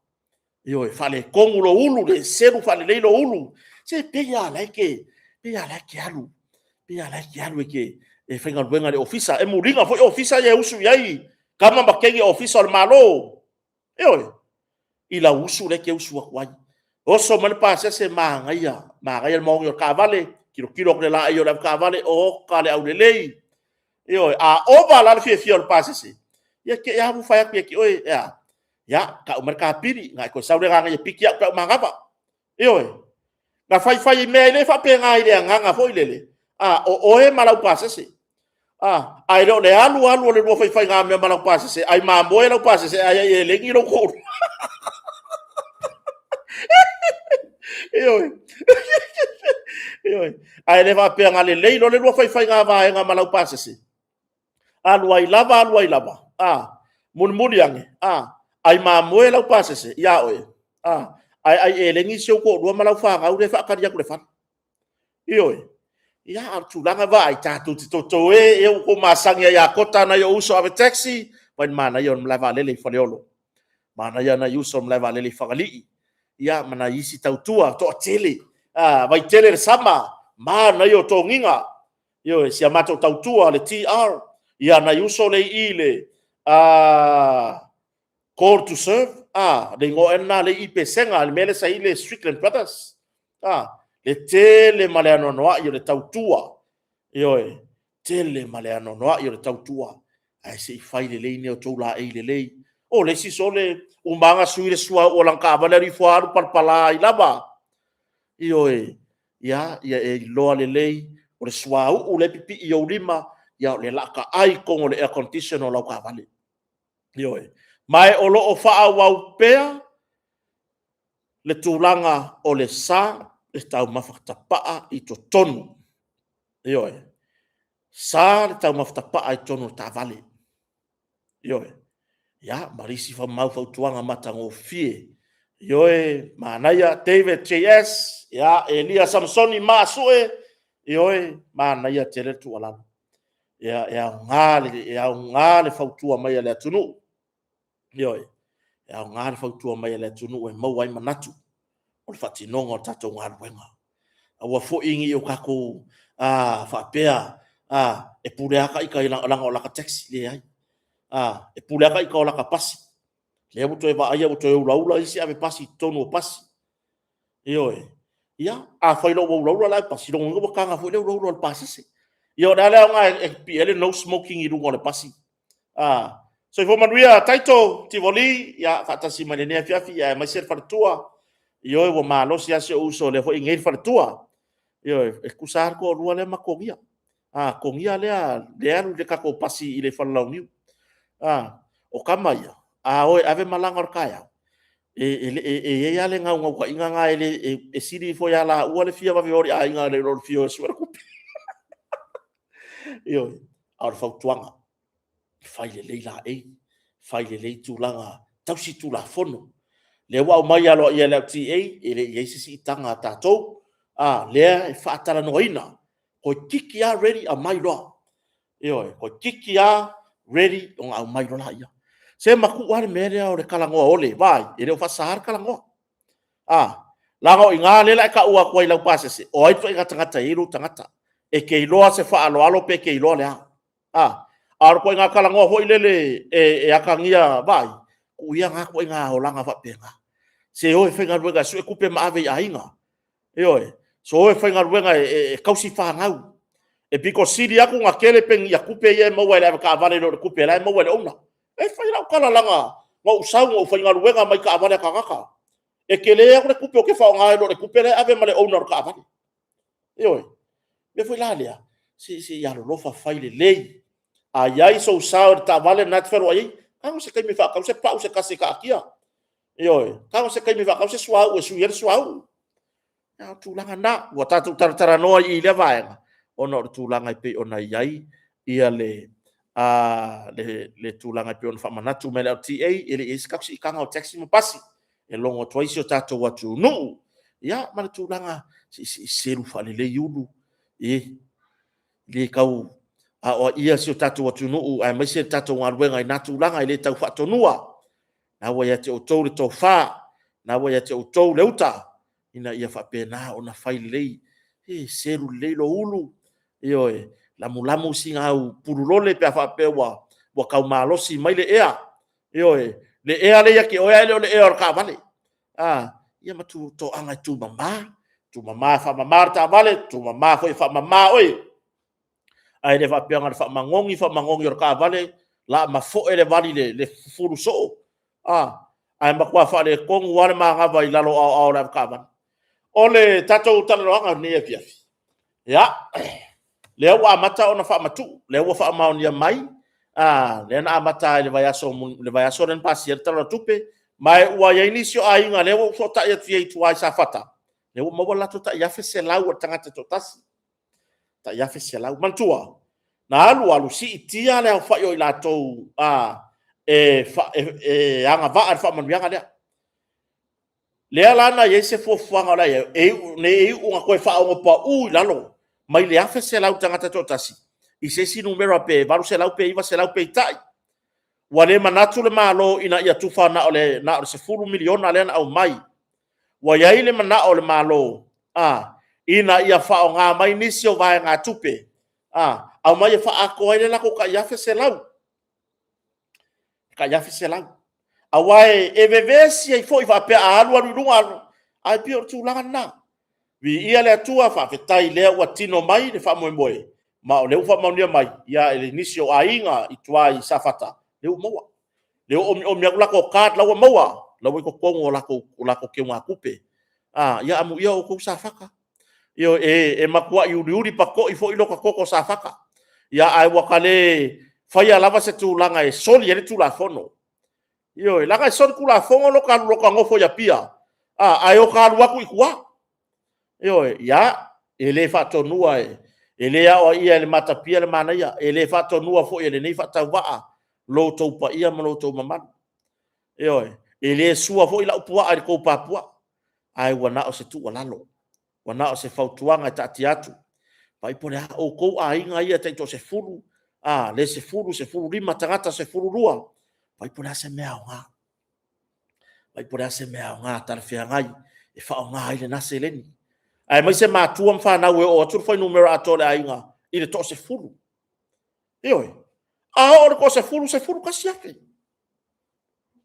Ioe, faaletonu lou ulu, le selu faalelei lou ulu. Se pei lava la e te, pei lava la e te alu, pei lava la e te alu e te e faigaluega i le ofisa. E muliga foi ofisa ia e usu i ai tama ma teine ofisa o le Malo. Ioe, i lau usu lea e te usu atu ai. Oso mai le pasese, manaia, manaia le maoni o le taavale, tilotilo atu i le laei o le avetaavale, oka le aulelei. Ioe, a ova la le fiafia o le pasese, ia te i lava fai atu ia te oe, e a? Ia, tau mai le kapili, na e toe sau le agaga ia piki au pe a ou manava. Ioe, na faifai mea e le faapena i le agaga foi lele, a, o oe ma lau pasese. A, ae le o le alu alu o le lua faifaigamea ma lau pasese, ai mamoe lau pasese, ai ai elegi lou toalua. Ioe. Ioe. Ae le faapea na lelei loa le lua faifaiga vaega ma lau pasese. Alu ai lava, alu ai lava. A, mulimuli ane, a, ai mamoe lau pasese ia oe. A, ae ai elegi si ou toalua ma lau fanau lea e faatali atu i le fale. Ioe. Ia, a o le tulaga vaai, tatou te toto e, e ua tou masani ai ia Kota nai ou uso ave taxi, vai le manaia o le malae vaalele i Faleolo. Manaia nai uso o le malae vaalele i Fagalii. Ia, ma nai isi tautua, toatele, a, Vaitele le sama, manaia o togiga. Ioe, si a matou tautua, le TR, ia nai uso le i i le, a, Call to serve, a, le igoa ea lena le i Pesega, le mea lea sa i le Strickland Brothers. A, le tele ma le anoanoai o le tautua. Ioe, tele ma le anoanoai o le tautua. Ae se i fai lelei ni outou laei lelei. O le isi sole, umaga sui le suauu o lana taavale alu ifo alu palapala ai lava. Ioe, ia, ia e iloa lelei, o le suauu lea e pipii i ou lima, ia o le laa taai i totonu o le air condition o lau taavale. Ioe. Ma e o lo o faaauau pea le tulaga o le sa e taumafa tapaa i totonu. Ioe. Sa le taumafa tapaa i totonu o le taavale. Ioe. Ia, ma le isi mau fautuaga matagofie. Ioe, manaia, David JS, ia, Elia Samsoni Maasue, ioe, manaia tele le tuualalo. Ia, e aoga le, e aoga le fautua mai a le atunuu. Ioe, e aoga le fautua mai a le atunuu e maua ai manatu o le faatinoga o le tatou galuega. Aua foi ne i o tatou faapea e pule lava ta ita leaga o lata taxi. Leai. E pule lava ta ita o lata pasi. Lea ua toe vaaia ua toe ulaula isi ave pasi i totonu o pasi. Ioe. Ia, afai loa ua ulaula la pasi, lona uiga ua taga foi le ulaula o le pasese. Ia o le a le aoga e pipii ai le no smoking i luga o le pasi. Ah, soifua manuia Taito, Tivoli, ia faatasi mai lenei afiafi, ia aemaise le faletua. Ioe, ua malosi lava si ou uso lea foi e nei le faletua. Ioe, e tusa lava le toalua lea ma Kogia. Ah, Kogia lea, lea alu i le tatou pasi i le Falelauniu. Ah, o tama ia, a o e ave malaga o le taeao. E, e, e, e i ai lava le gaugauaiga na e, le, e, e sili ifo ia laua le fia vave o le aiga le lo le fia o e sue le kupe. Ioe, a o le fautuaga, fai lelei laei, fai lelei tulaga tausi tulafono. Lea ua aumai aloaia e le LTA, e le i i ai se siitaga a tatou, a lea e faatalanoaina, toeitiiti lava ready aumai loa. Ioe, toeitiiti lava ready ona aumai loa lea. Se matuu lava le mea lea o le talanoa ole, vaai, e le o faasaina le talanoa. A, leaga o i ina lea o le a e taua atu ai i lau pasese, o ai le ituaiga tagata e i ai lou tagata. E te iloa se faaaloalo pe te iloa le a. A, a o le ituaiga talanoa foi lele e atagia, vaai, tuu ia na ituaiga olaga faapena. Se o e faigaluega e sue tupe ma ave i aiga. Ioe, se o e faigaluega e tausi fanau. E pito sili atu ona tele tupe ia e maua e le avetaavale i lo le tupe o la e maua e le owner. E fai lau tala leaga na ou sau na ou faigaluega mai taavale a tagata. E tele atu le tupe ou te faaaogaina i lo le tupe la e ave ma le owner o le taavale. Ioe. O le mea foi la lea, se i alolofa fai lelei. A i ai sou sao i le taavale lena e te fealuai ai, tago se taimi e faatau se pau se tasi e taatia. Ioe, tago se taimi e faatau se suauu e sui ai le suauu. A o le tulaga lena, ua tatou talatalanoa i lea vaega, ona o le tulaga e pei ona i ai le tulaga e pei ona faamanatu mai e le LTA, e le i i ai se tatou siitaga o taxi ma pasi e logo atu ai si o tatou atunuu. Ia ma le tulaga, se i selu faalelei ulu, e le tau aoaia si o tatou atunuu aemaise le tatou galuega i na tulaga, e le tau faatonua. O lena ua ia te outou le tofa, o lena ua ia te outou le uta, ina ia faapena ona fai lelei. Se selu lelei lou ulu, ioe, lamulamu sina au pululole pe a faapea ua tau malosi mai le ea, ioe, le ea lea e ia te oe ae le o le ea o le taavale. Ia ma toaga e tumama, tumama e faamama le taavale, tumama foi e faamama oe. Ae le faapea na o le faamanogi faamanogi o le taavale, la mafoe le vali i le fufulu soo, ae matua faaletonu lava le manava i lalo o aoao o le avetaavale. O le tatou talanoaga i lenei afiafi, ia, lea ua amata ona faamatuu, lea ua faamaonia mai, lea na amata lava i le vaiaso lea na pasia ai le Tala o le Tupe, ma ua i ai nisi o aiga o lea ua ou fesootai atu i tua i Safata, lea ua maua le latou tai $1,100 a le tagata e toatasi, tai $1,100. Manatua, na alu alu siitia le aofai o i latou e agavaa i le faamanuiaga lea. Lea la na i ai se fuafuaga o le a i ai, ne i iu ina toe faaogo pau i lalo mai le $1,100 i le tagata e toatasi i se isi numera pe $800 pe $900, peitai, ua le manatu le Malo ina ia tufa na o le $10 miliona lea na aumai. Ua i ai le manao o le Malo ina ia faaaoga mai nisi o vaegatupe, aumai e faaatoa ai le latou tai $1,100, tai $1,100. Aua e vevesi ai foi faapea a alu alu i luga alu, ae pei o le tulaga lena. Viia le Atua, faafetai o lea ua tino mai le faamoemoe, ma o lea ua faamaonia mai i nisi o aiga i tua i Safata, lea ua maua. Lea ua omiomi atu latou card la ua maua, la ua i totonu o latou teugatupe. Ia amuia outou Safata, ioe, e matuai uliuli patoi foi lo ta toto Safata, ae ua ta le faia lava se tulaga e soli ai le Tulafono. Ioe, leaga e solitulafono lo ta nofo i Apia, ae o ta alu atu i tua. Ioe, ia, e le faatonuina, e le aoaia e le Matapia le manaia, e le faatonuina foi e lenei faatauvaa lo outou paia ma lo outou mamalu. Ioe, e le sua foi lau puaa i le tou pa puaa, ae ua na o se tuualalo, ua na o se fautuaga e taatia atu, vaai po o le a outou aiga ia taitoasefulu, le 10, 15 tagata, 12, vaai po o le a se mea aoga, vaai po o le a se mea aoga talafeagai e faaaoga ai lena seleni, aemaise matua ma fanau e oo atu le fuainumera atoa o le aiga i le toasefulu. Ioe. A oo i le toasefulu, e $11,000.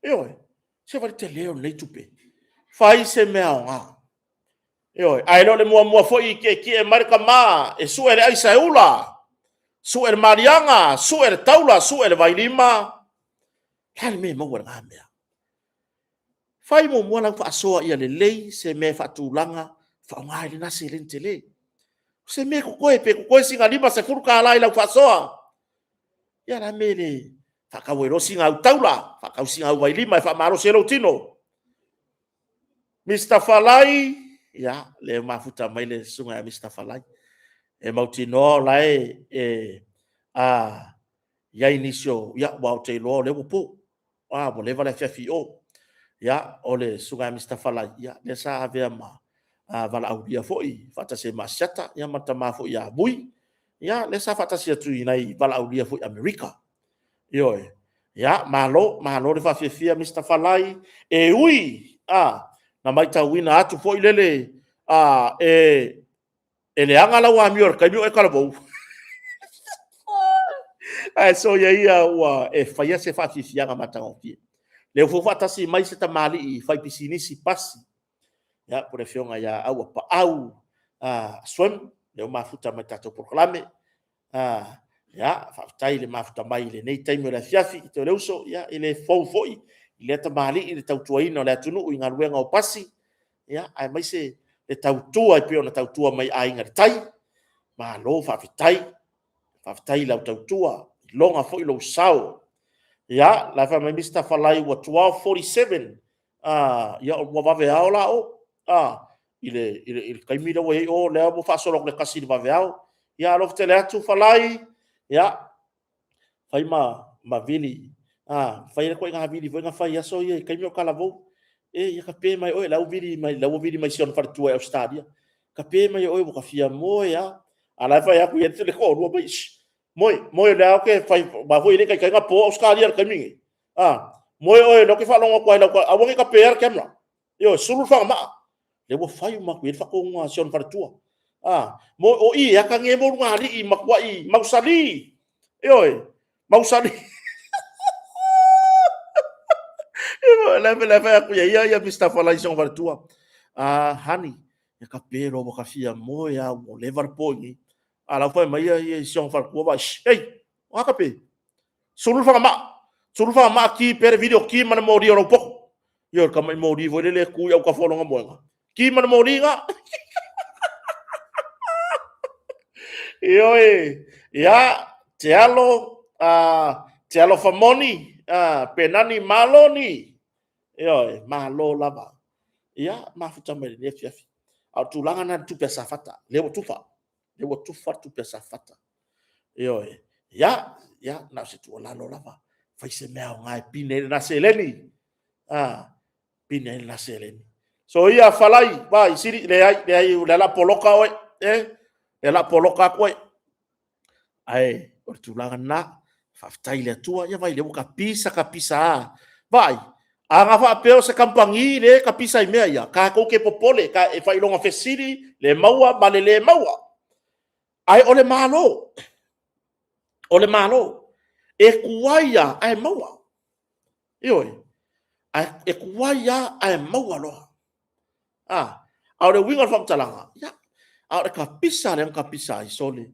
Ioe. Se vaai i le tele o lenei tupe. Fai se mea aoga. Ioe. Ae le o le muamua foi tietie mai le tama e sue le aisa e ula, sue le maliaga, sue le taula, sue le vailima. O le a le mea e maua i lena mea? Fai muamua lau faasoa ia lelei se mea e faatulaga e faaaoga ai lena seleni tele. O se mea e totoe, pe totoe sina $50 i lau faasoa. Ia o le a le mea e le faatau ai loa sina au taula, faatau sina au vailima e faamalosi ai lou tino. Mister Falai, ia, le mafuta mai le susuga ia Mister Falai. E mautinoa o la e, e a, i ai nisi o, ia, ua ou te iloa o lea ua po. A, ua leva le afiafi i o. Ia, o le susuga ia Mister Falai, ia, lea sa avea ma a, valaaulia foi, faatasi ai ma Asiata, ia ma le tama foi ia Vui. Ia, lea sa faatasi atu i nai valaaulia foi i Amerika. Ioe. Ia, malo, malo le faafiafia Mister Falai. E ui, a, na matauina atu foi lele, a, e, e leaga lau amio i le taimi o e talavou. Ae soia ia ua e faia se faafiafiaga matagofie. Lea foi faatasi mai se tamalii fai pisinisi pasi, ia, po o le afioga ia Aua Paau Swim, lea ua mafuta mai tatou polokalame. Ia, faafetai le mafuta mai i lenei taimi o le afiafi, te le uso, ia, e le fou foi i lea tamalii le tautuaina o le atunuu i galuega o pasi, ia, aemaise le tautua e pei ona tautua mai Aiga i le Tai. Malo faafetai, faafetai i lau tautua, iloga foi lou sao. Ia, la e fai mai Mr. Falai ua 12:47, ia ua vaveao la o, i le taimi lea ua i ai o, lea ua faasolo atu i le 1 i le vaveao. Ia alofa tele atu Falai, ia, fai ma vili, fai le ituaiga vili foi na fai i aso ia i taimi o talavou. E, ia kape mai oe, la ua vili mai, la ua vili mai si ona faletua i Ausetalia. Kape mai oe ua ta fia moe lava. A la e fai atu i ai le toalua mai, moe, moe o lea ou te fai, aua foi e le i taitai ona po Ausetalia i le taimi lenei. Moe oe o lea ou te faalogo atu lava i lau, aua ne i tapeina le camera. Ioe, sulu le fagamaa. Lea ua fai uma atu i ai le faatonuga a si ona faletua. O i e atagia ai ulugalii matuai mausali. Ioe, mausali. Le fai atu ia ia ia Mr. Falai si ona faletua. Ah, honey, e ka pē loa ua ka fia moe a ua leva le po i nei. A lau fai mai ia ia si ona faletua vai, hey, o a ka pē? Sulu le fagamaa. Sulu le fagamaa ki pea le video ki ma le moli o lau potu. Ia o le tama'i moli foi lele e tu i autafa o lona moega. Ki ma le moli ga. Ioe, ia, te alo, te alofa moni, Penani Maloni. Ioe, malo lava. Ia, mafuta mai lenei afiafi. A o tulaga na le tupe a Safata, lea ua tufa. Lea ua tufa le tupe a Safata. Ioe, ia, ia, na o se tuualalo lava. Fai se mea aoga e pine ai lena seleni. Pine ai lena seleni. So ia, Falai, vai, sili, leai, leai, o le a poloka oe, eh? Le a poloka atu oe. Ae, o le tulaga lena, faafetai i le Atua, ia vai, lea ua kapisa, kapisa a. Vai, a na faapea o se kamupani le kapisa i mea ia, tatou te popole, ka, e faailoga fesili, le maua ma le le maua. Ae o le Malo, o le Malo, e tuai lava ae maua. Ioe, e tuai lava ae maua loa. A, a o le uiga o le faamatalaga, ia, a o le kapisa lea na kapisa ai, sole,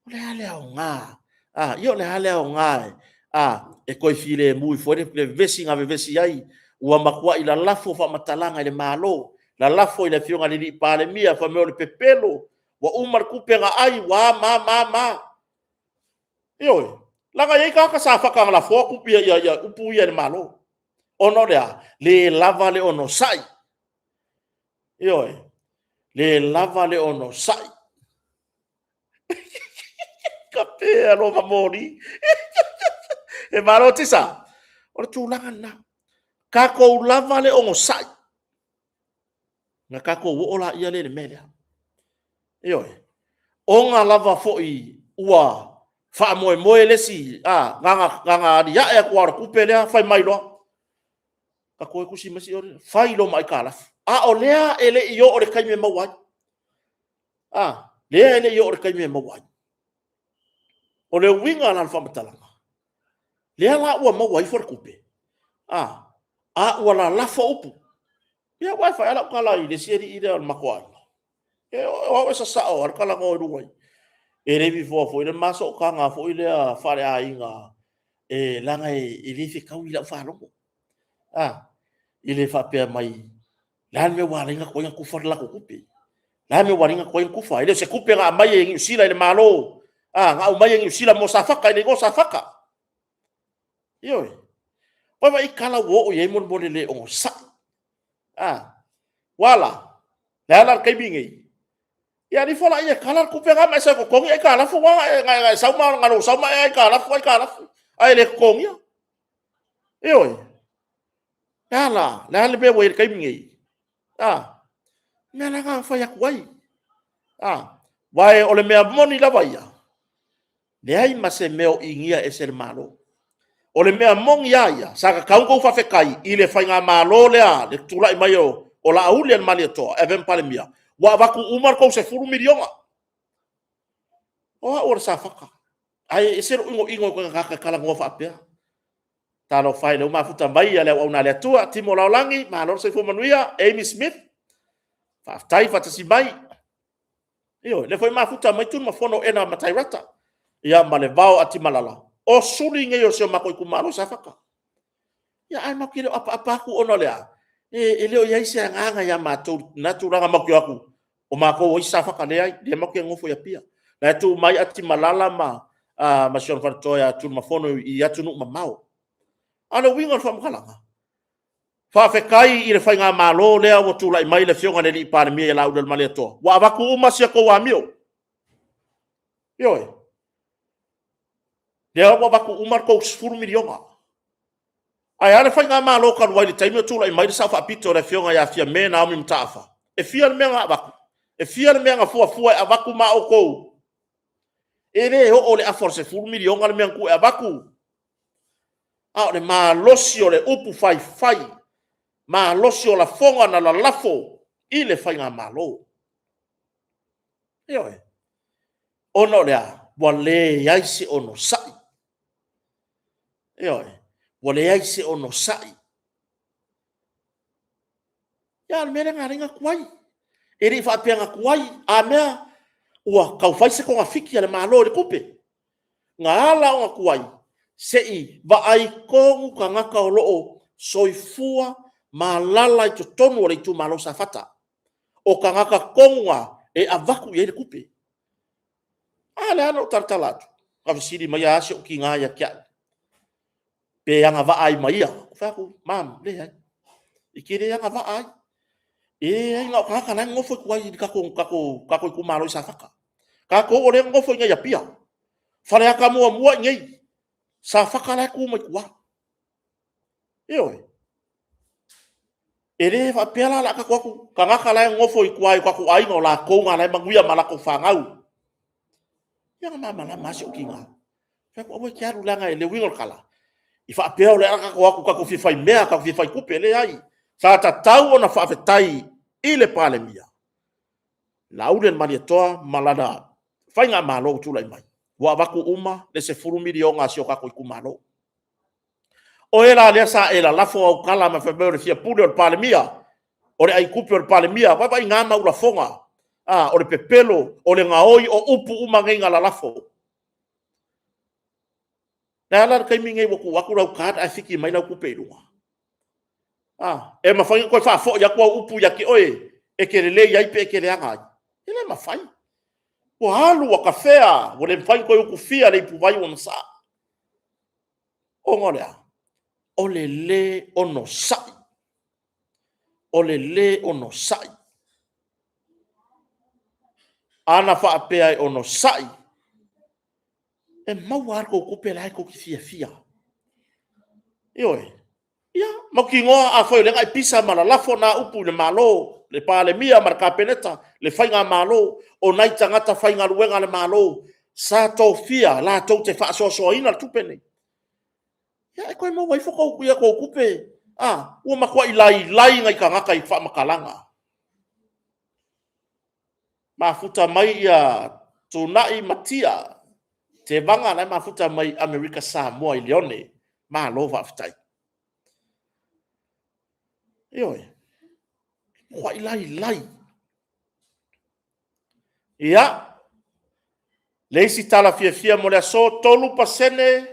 o le a le aoga? A, ia o le a le aoga a, e toe filemu ifo ai le vevesi na vevesi ai, ua matuai lalafo faamatalaga i le Malo, lalafo i le Afioga i le Palemia, fai mai o le pepelo, ua uma le tupe na ai, ua a ma ma ma. Ioe, leaga e i ai tagata sa faka na lafoa tupe ia, ia, upu ia i le Malo. Ona o le a? Le lava le onosai. Ioe, le lava le onosai. Ka pe alofa moli. E malo tisa. O le tulaga lena. Tatou lava le onosai. Na tatou oo laia lea i le mea lea. Ioe. Ona lava foi ua faamoemoe le isi, a, na na aliae atu lava o le tupe lea, fai mai loa. Ka toe tusi mai si ole, fai lo ma aitalafu. A o lea e le i oo le taimi e maua ai. A, lea e le i oo le taimi e maua ai. O le uiga la o le faamatalaga, lea la ua maua ifo le tupe, a, a ua lalafo upu. Ia, aua e fai lava lau tala i le isi alii lea o le matou aiga. E o au e sasao lava le talanoa i luga i. E le fifoa foi le ma sootaga foi lea faaleaiga, e leaga e le fetaui i lau faalogo. A, i le faapea mai, le a le mea ua ala ai ona tuai ona tufa le latou tupe? Le a le mea ua ala ai ona tuai ona tufa? E le o se tupe na aumai e Niu Sila i le Malo, a, na aumai e Niu Sila mo Safata i le igoa o Safata. Ioe. Ua vaai tala ua oo i ai mo le le onosai. A, Ua la, le a la le taimi nei? Ia alu ifo laia e kala le tupe lena ma e sau e totogi aitalafu na, na e sau ma lou sau ma e aitalafu, aitalafu, ae le totogia. Ioe. Le a la? Le a le mea ua i ai i le taimi lenei? A, o le mea la lena na fai atu ai. Aua o le mea moni lava ia, leai ma se mea o inia ese e le Malo. O le mea moni lava ia, sa tatau ona outou faafetai i le Faigamalo lea i le tulai mai o Laauli ma Malietoa e avea ma Palemia, ua avatu uma le tou $10 miliona. O au o le Safata, ae ese lou inoino i tagata e talanoa faapea. Talofa e, o lea ua mafuta mai le auauna a le Atua, Timo Laulagi, malo le soifua manuia. Amy Smith, faafetai faatasi mai. Ioe, o lea foi e mafuta mai Tunumafono Ena Matairata, ia ma Levao Atimalala, o suli nei o si o matou itumalo i Safata. Ia ae matou te le o apaapa atu ona o le a? E le o i ai se agaga ia matou i lena tulaga matou te o atu o matou o isi Safata. Leai, o lea matou te nonofo i Apia. O la e tu mai Atimalala ma si ona faletua ia Tunumafono i atunuu mamao. A o le uiga o le faamatalaga, faafetai i le Faigamalo lea ua tulai mai le Afioga i le Palemia ia Laaulialemalietoa, ua avatu uma si a outou amio. Ioe. Lea ua avatu uma le tou $10 miliona. Ae a le Faigamalo talu ai i le taimi o tulai mai le Sao Faapito le Afioga ia Fiame Naomi Mataafa? E fia le mea na avatu? E fia le mea na fuafua e avatu ma outou? E le oo i le afa o le $10 miliona le mea na tuu e avatu. A o le malosi o le upu faifai, malosi o lafoga na lalafo i le Faigamalo. Ioe. Ona o le a? Ua leai se onosai. Ioe. Ua leai se onosai. Ia, a o le mea lea na ala ai ona tuai. E le i faapea na tuai, a mea ua tau fai se togafiti a le Malo i le tupe. Na ala ona tuai, se i vaai tonu tagata o lo o soifua ma alaala i totonu o le itumalo o Safata. O tagata tonu na e avatu i ai le tupe. A lea na ou talatala atu, na fesili mai lava si ou tina ia te au, pe agavaa ai ma ia. Ou fai atu, mom, leai, e te le agavaa ai. E leai, na o tagata la e nonofo i tua i le tatou itumalo i Safata. Tatou o lea e nonofo i inei i Apia, Faleata 1 i inei, Safata la e tu mai tua. Ioe. E le faapea la o le a tatou o atu, tagata la e nonofo i tua i o tatou aiga o latou na la e manuia ma latou fanau. Ia na malamalama lava si ou tina. Fai atu, aua e te alu leaga le uiga o le tala, i faapea o le a tatou o atu tatou fia fai mea, tatou fia fai tupe. Leai, sa tatau ona faafetai i le Palemia, Laaulialemalietoa ma lana faigamalo ua tulai mai, ua avatu uma le $10 miliona a si o tatou itumalo. O e la lea sa e lalafo au tala ma fai mai o le fia pule o le Palemia, o le aitupe o le Palemia, vaavaai na mau lafoga, a, o le pepelo, o le gaoi o upu uma nei na lalafo. Le a la le taimi lenei ua tuu atu lau card ae fiki mai lau tupe i luga? A, e mafai ona toe faafoi atu au upu ia te oe e te lelei ai pe e te leaga ai? E le mafai. Ua alu ua tafea, ua le mafai ona toe utufia le ipuvai ua masaa. Ona o le a? O le lē onosai. O le lē onosai. Ana faapea e onosai, e maua lava le tou tupe la e tou te fiafia. Ioe. Ia, mautinoa afai o lea na e pisa ma lalafo na upu i le Malo, le Palemia ma le Kapeneta, le Faigamalo, o nai tagata faigaluega a le Malo sa tofia latou te faasoasoaina le tupe lenei. Ia e toe maua ifo a outou tupe, a, ua matuai lailai nai tagata i faamatalaga. Mafuta mai ia Tunai ma Tia Tevaga la e mafuta mai Amerika Samoa i Leone. Malo faafetai. Ioe, matuai lailai. Ia, le isi tala fiafia mo le aso, 3%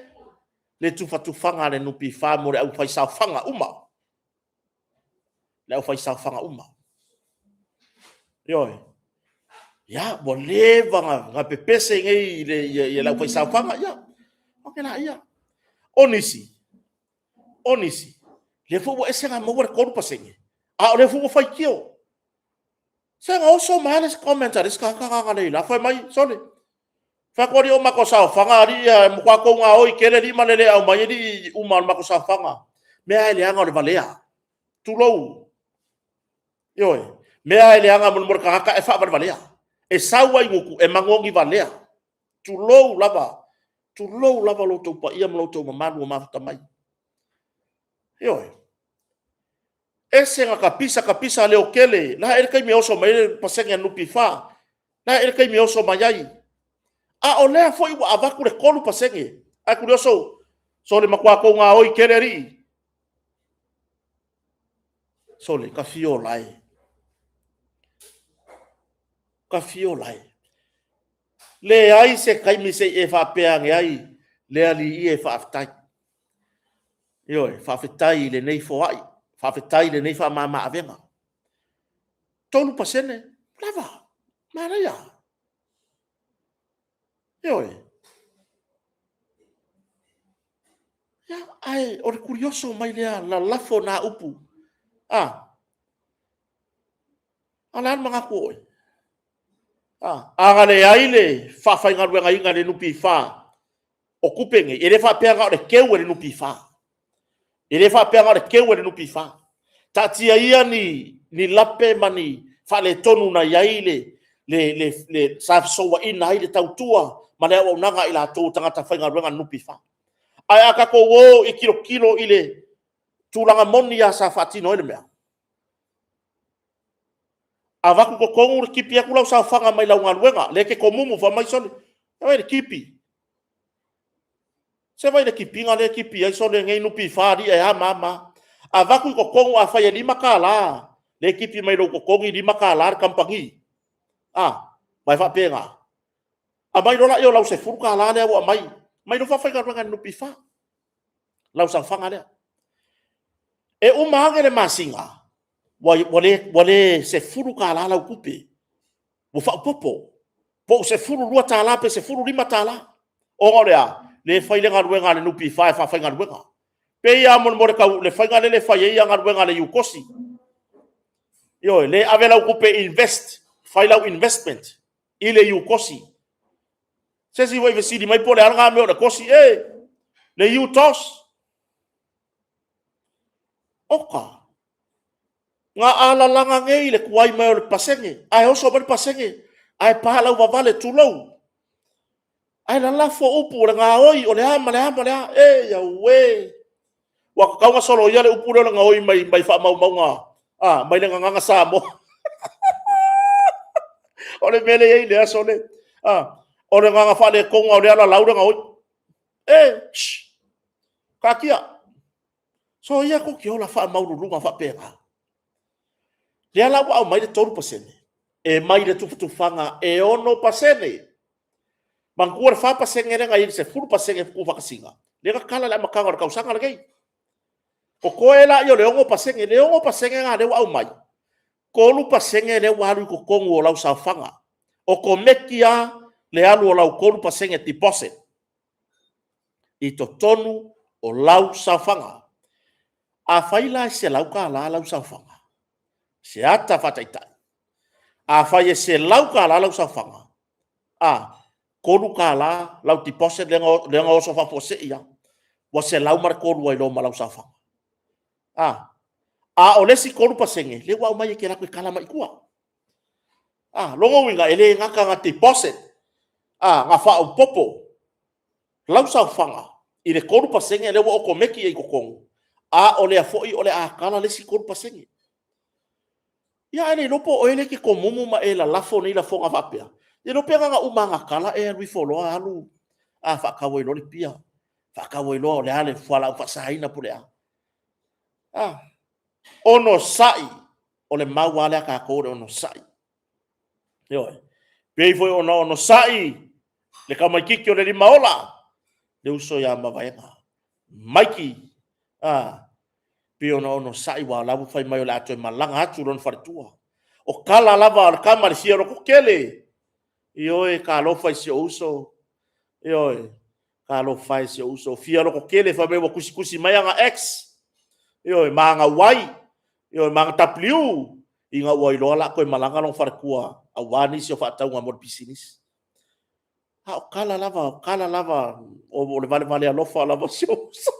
le tufatufaga a le NPF mo le aufaisaofaga uma. Le aufaisaofaga uma. Ioe. Ia, ua leva na pepese nei i le aufaisaofaga, ia, ok laia. O nisi, o nisi, lea foi ua ese ona maua le 3%, a o lea foi ua faitio. Se na oso mai le comment a le isi tagata na le ila fai mai sole. Fai atu alii o matou saofaga alii ia matua tou gaoi tele alii ma le le aumai alii uma o le matou saofaga. Mea e leaga o le valea. Tulou. Ioe. Mea e leaga mo le tagata e faavalevalea. E sau lava i gutu e manogi valea. Tulou lava. Tulou lava lo outou paia ma lo outou mamalu ua mafuta mai. Ioe. Ese na tapisa tapisa leotele. O le a ea le taimi e oso mai ai le pasene a le NPF? O le a ea le taimi e oso mai ai? A o lea foi ua avatu le 3%. Ae Toleafoa, sole matua tou gaoi tele alii. Sole, ta fia ola e. Ta fia ola e. Leai se taimi se i e faapea ane ai, le Alii e faafetai. Ioe, faafetai i lenei foai, faafetai i lenei faamama avega. 3%, lava, manaia. Ioe. Ia, ae o le curioso mai lea lalafo na upu, a o le a le manatu o oe? A na leai le faafaigaluegaina e le NPF o tupe nei, e le faapea na o le teu e le NPF. E le faapea na o le teu e le NPF. Taatia ia ni lape ma ni faaletonu na i ai le sa fesouaina ai le tautua ma le auaunaga a i latou o tagata faigaluega a le NPF. Ae a tatou o e tilotilo i le tulaga moni lava sa faatino ai le mea, avatu i totonu, tipi atu lau saofaga mai lau galuega lea e te tomumu fai mai, sole, vaai i le tipi. Se vaai i le tipiina lea e tipi ai sole lenei NPF alii e a ma a ma a. Avatu i totonu, afai e $5 lea e tipi mai lou totogi, $5 le kamupani, a, aua e faapena. Aumai loa lea o lau $10 lea ua aumai, aumai loa faafaigaluega e le NPF lau saofaga lea. E uma ane le masina, ua le $10 lau tupe, ua faaopoopo, po ua $12 pe $15. Ona o le a? O lea e fai le galuega a le NPF e faafaigaluega. E pei lava mo le faiga lea e fai ai galuega a le UTOS. Ioe, o lea e ave lau tupe e invest, fai lau investment i le UTOS. Se isi foi e fesili mai po o le a lena mea o le tosi. E! Le UTOS. Oka, na alalaga nei le tuai mai o le pasene, ae oso mai le pasene ae pa lauvavale, tulou. Ae lalafo upu o le gaoi o le a ma le a ma le a. E auē! Ua tatau ona soloia le upu lea o le gaoi mai faamaumauga mai le Gagana Samoa. O le mea lea e i ai le aso lea, o le agaga faaletonu lava o lea e lalau le gaoi. E, sss taatia, soia tou te ola faamaualuluga faapena. O lea la ua aumai le 3%, e mai le tufatufaga e 6%. Manatua le 4% lea na i ai i le 10% tuufaatasiga, lea na tala i le amataga o le tausaga lenei. Totoe laia o le 6%, le 6% lena o lea ua aumai, 3% lea ua alu i totonu o lau saofaga, okomeki lava le alu o lau 3% deposit i totonu o lau saofaga. Afai la e $100 lau saofaga, se ata faataitai, afai e $100 lau saofaga, a, $3 lau deposit lea na oso faafuasei lava, ua 103 ai loa ma lau saofaga. A o le isi 3%, lea ua aumai e te alu atu e tala mai i tua. O lona uiga, e le gata ina deposit, na faaopoopo lau saofaga i le 3% lea ua okomeki i totonu, a o lea foi o le a tala le isi 3%. Ia ae le iloa po o oe lea e te tomumu ma e lalafo nei lafoga faapea, le iloa pe na ona uma lava ona tala e alu ifo loa alu faatau ai loa le pia, faatau ai loa o le a le fualaau faasaina po o le a. A, onosai, o le mau lava lea a tatou o le onosai. Ioe. E pei foi ona onosai le tamaitiiti o le limaola, le uso ia Mavaega, Maiki, a, pei ona onosai aua o la e ua fai mai o le a toe malaga atu i lona faletua. O tala lava a le tama i le fia lototele, ioe, talofa i si ou uso, ioe, talofa e i si ou uso, fia lototele fai mai ua tusitusi mai ana X, ioe, ma ana Y, ioe, ma ana W. Ina ua iloa la toe malaga lona faletua aua nisi o faatauga mo le pisinisi. A o tala lava, o tala lava, o le valevale alofa lava o si ou uso.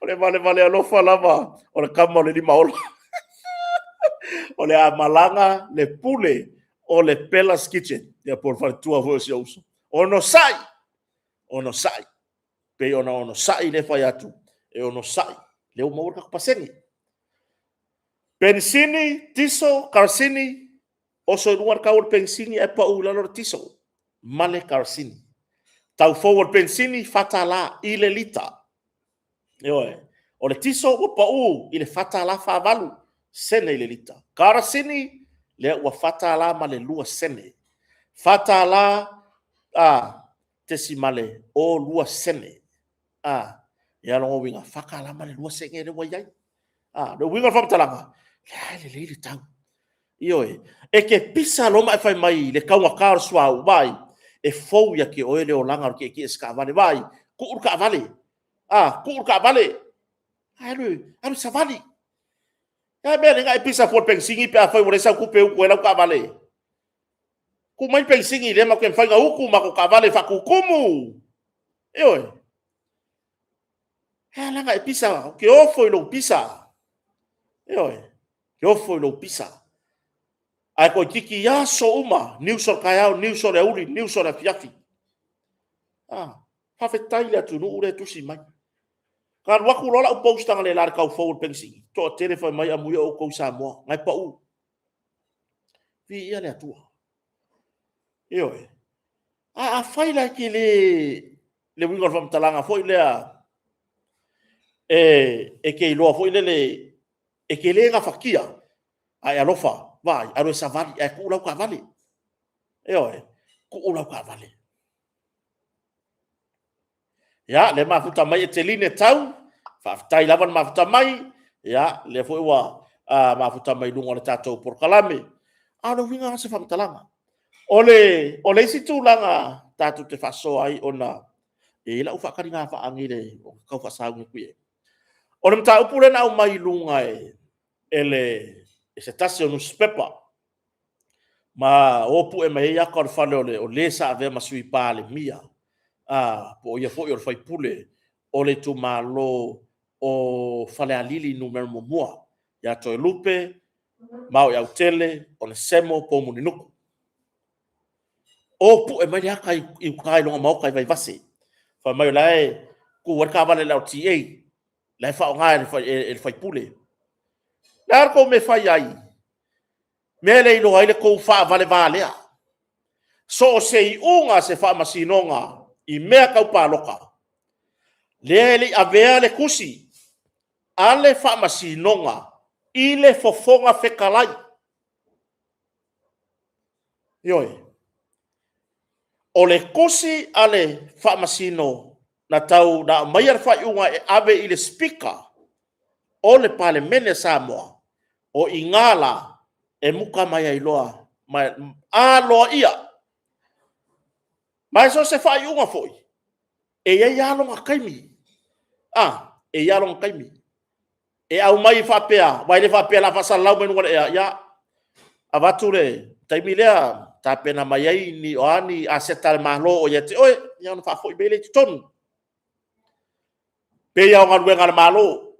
O le valevale alofa lava o le tama o le limaola. O le a malaga le pule o le Bella's Kitchen, ia po o le faletua foi o si ou uso. Onosai, onosai, pei ona onosai le fai atu, e onosai, lea ua maua le tatou pasene. Penisini, tiso, karasini, oso i luga le tau o le penisini ae pau i lalo le tiso ma le karasini. Tau fou o le penisini, $4 i le lita. Ioe. O le tiso ua pau i le $4.48 sene i le lita. Karasini, lea ua $4.02. $4 tesimale o lua sene. A, ia lona uiga, $4.02 lea ua i ai. A, le uiga o le faamatalaga, lea e lelei le tau. Ioe. E te pisa loa ma e fai mai i le taugata o le suauu, vaai, e fou ia te oe le olaga o le tietie i se taavale. Vaai, tuu le taavale, a, tuu le taavale, ae alu e savali. O le a le mea e ala ai ona e pisa fua i le penisini pe afai ua leai sau tupe e utu ai lau taavale? Tuu mai le penisini o lea matou te mafai ona utu matou taavale faatutumu. Ioe. E ala ona e pisa, ou te ofo i lou pisa. Ioe, ou te ofo i lou pisa. Ae toeitiiti aso uma, news o le taeao, news o le aoauli, news o le afiafi. A, faafetai i le atunuu lea e tusi mai. Na alu atu loa lau post analeila i le tau fou o le penisini, toatele fai mai, amuia outou i Samoa, na e pau. Viia le Atua. Ioe. A afai la e te le, le uiga o le faamatalaga foi lea, e te iloa foi lele, e te le gafatia, ae e alofa, vaai, alu e savali ae tuu lau taavale. Ioe, tuu lau taavale. Ia, lea e mafuta mai Eteline Tau, faafetai lava le mafuta mai, ia, lea foi ua mafuta mai i luga o le tatou polokalame. A o le uiga lena o se faamatalaga. O le isi tulaga tatou te faasoa ai ona e i ai lau faataliga faagi i le tau faasauni atu i ai. O le mataupu lea na aumai i luga e se tasi o nusipepa, ma o pue mai ai ata o le fale o le sa avea ma Sui Palemia, po o ia foi o le sui usufono o le itumalo o Falealili Nu.1, ia Toelupe Maoiautele Onesemo Poumulinuku. O pue mai le ata i uta i lona maota i Vaivase, fai mai o la e tu ai le taavale a le LTA, la e faaaoga e le sui usufono. O le a le tou mea e fai ai? Mea le iloa ai le tou faavalevalea. So o se iuga a se faamasinoga i mea tau palota, lea e le i avea le tusi a le faamasinoga i le Fofoga Fetalai. Ioe. O le tusi a le Faamasino na tau na aumaia le faaiuga e ave i le Speaker o le Palemene a Samoa, o i ina la e muta mai ai loa ma aloaia. Ma e so o se faaiuga foi, e i ai lava lona taimi. A, e i ai lava lona taimi. E aumai faapea, aua e le faapea o le a faasalalau mai luga o le ea, ia, avatu le taimi lea tapena mai ai ni, o a ni aseta a le Malo o ia te oe, ia ona faafoi mai lea i totonu. E pei lava o galuega a le Malo,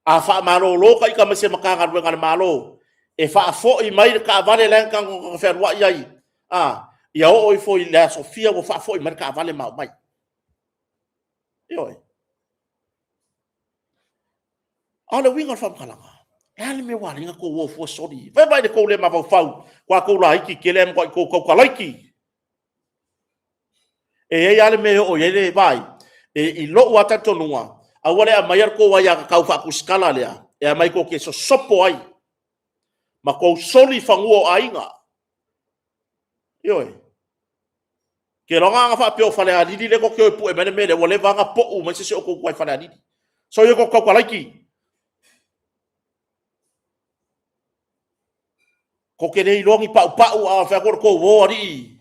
a faamalolo ta ita mai se Matagaluega a le Malo, e faafoi mai le taavale la e na ta fealuai ai, a, ia oo ifo i le aso fia ua faafoi mai le taavale ma aumai. Ioe. A o le uiga o le faamatalaga, o le a le mea ua ala ai ona outou o fua soli? Vaai mai i le tou le mafaufau, ua tou laiti tele ae matuai outou tautalaiti. E i ai lava le mea e oo i ai le vaai, i lou lava talitonuga, aua le aumaia le tou aiatatau faa-tusitala lea e aumai tou te sosopo ai ma tou soli fanua o aiga. Ioe. Kelona ana faapea o Falealili lea tou te o e pue mai le mea lea, ua leva lava ona pou mai se isi o outou i tua i Falealili. Soia tou te tautalaiti. Tou te le iloa ni paupau a fai atu o le tou uo alii.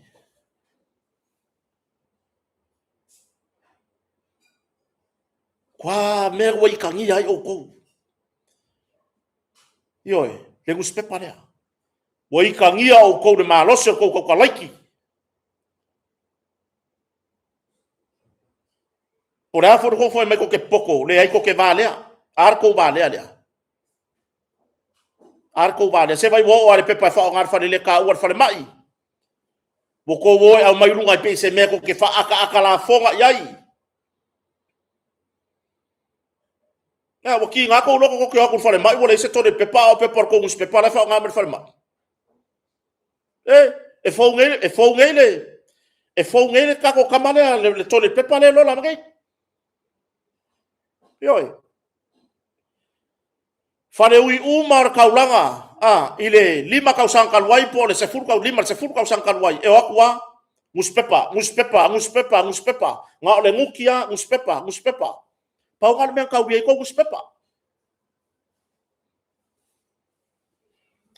Kua mea ua itagia ai outou. Ioe. le nusipepa lea. Ua itagia outou i le malosi o le tou tautalaiki. Po o le a foi le tou fai mai tou te popoto, leai tou te valea. A le tou valea lea? A le tou valea? Se vaai ua oo lava i le pepa e faaaoga e le faleletaua i le falemai. Ua outou o e aumai i luga e pei o se mea tou te faaataata lafoga i ai. Ua tiga tou loto tou te o atu i le falemai ua leai se toilet paper a o pepa o le tou nusipepa la e faaaoga mai e le falemai. E fou nei le tatou tama lea, le toilet paper lea e lola nei. Ioe. Faleui uma lava o le taulaga i le 5 tausaga talu ai po o le 15 i le 10 tausaga talu ai, e o atu lava, nusipepa, nusipepa, nusipepa, nusipepa, na o le nuti lava, nusipepa, nusipepa. Pau lena o le mea na taulia ai tou nusipepa.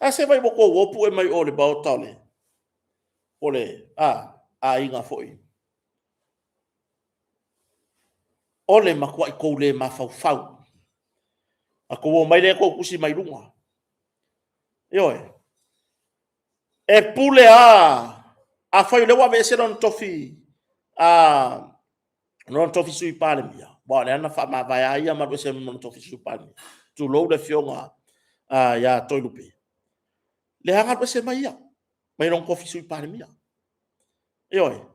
Ae se vaai ua outou o pue mai o i le maota o le aiga foi. O le matuai tou le mafaufau. A outou omai lea tou tusi mai luga. Ioe. E pule lava, afai o lea ua aveese lona tofi, lona tofi Sui Palemia, aua o lea na faamavae lava ia ma alu ese ma lona tofi Sui Palemia, tulou le Afioga ia Toelupe, lea lava na alu ese mai ia mai lona tofi Sui Palemia. Ioe.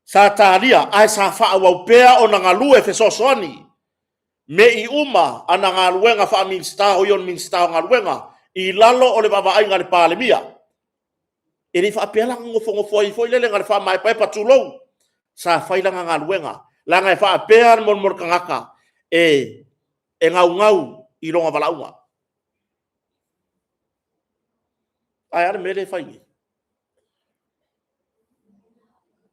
Sa talia ae sa faaauau pea ona galue fesoasoani me i uma ana galuega faa-Minisita, o ia o le Minisita o Galuega i lalo o le vaavaaiga a le Palemia. E le faapea la na nofonofo ai foi lele na o le faamaepaepa tulou, sa fai lana galuega, leaga e faapea le mea o le tagata e naunau i lona valaauga. Ae a le mea lea e fai nei?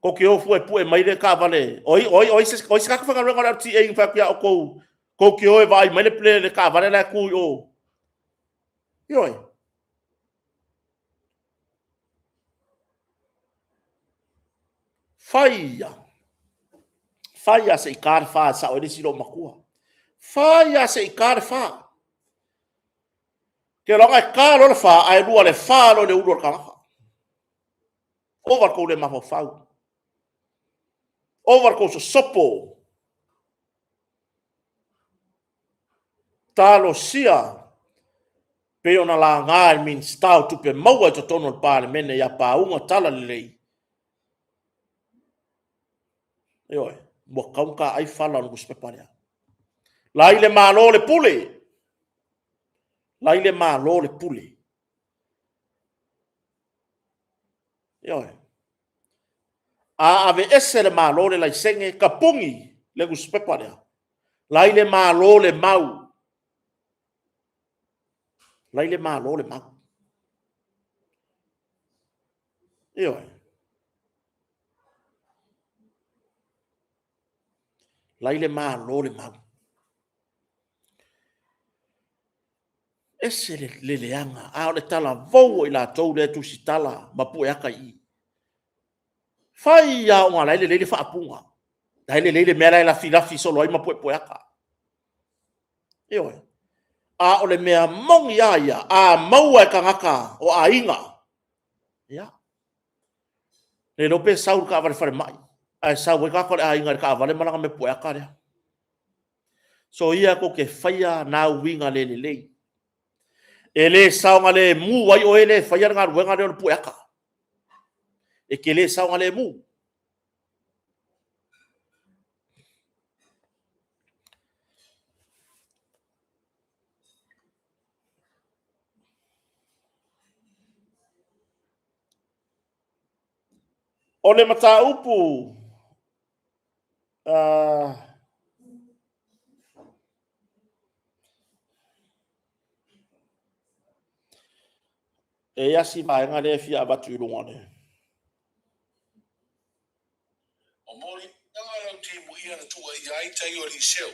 Tou te o fua e pue mai le taavale, o ai se tagata faigaluega o le LTA na fai atu ia outou, tou te o e vaai mai le taavale la e tu i o? Ioe. Fai lava, fai lava se i ta le fa e sao ai le isi loomatua. Fai lava se i ta le fa. Ou te iloa e ta loa le fa, ae lua le fa loa i le ulu o le tagata. Ova i le tou le mafaufau, ova i le tou sosopo. Talosia pei ona laga e le Minisita o Tupe Maua i totonu o le Palemene ia Pauga Talalelei. Ioe, ua tatau ona taai fala o le nusipepa lea. La i le Malo le pule, la i le Malo le pule. Ioe. A aveese e le Malo le laisene, tapuni le nusipepa lea, la i le Malo le mau. La i le Malo le mau. Ioe. La i le Malo le mau. Ese le leaga, a o le talavou o i latou lea e tusitala ma pueata i i. Fai lava ona o la e lelei le faapuga, la e lelei le mea la e lafilafi solo ai ma puepueata. Ioe. A o le mea moni lava ia, a maua e tagata o aiga, ia, le iloa pe sau i le taavale falemai, ae sau ai tagata o le aiga i le taavale ma lana mea pueata lea. Soia tou te faia na uiga le lelei. E le saogalemu ai oe lea e faia le galuega lea o le pueata. E te le saogalemu. O le mataupu e i ai si vaega lea e fia avatu i luga o le... O moliaga lau timuia na tuuaia ai tai o Eliseu,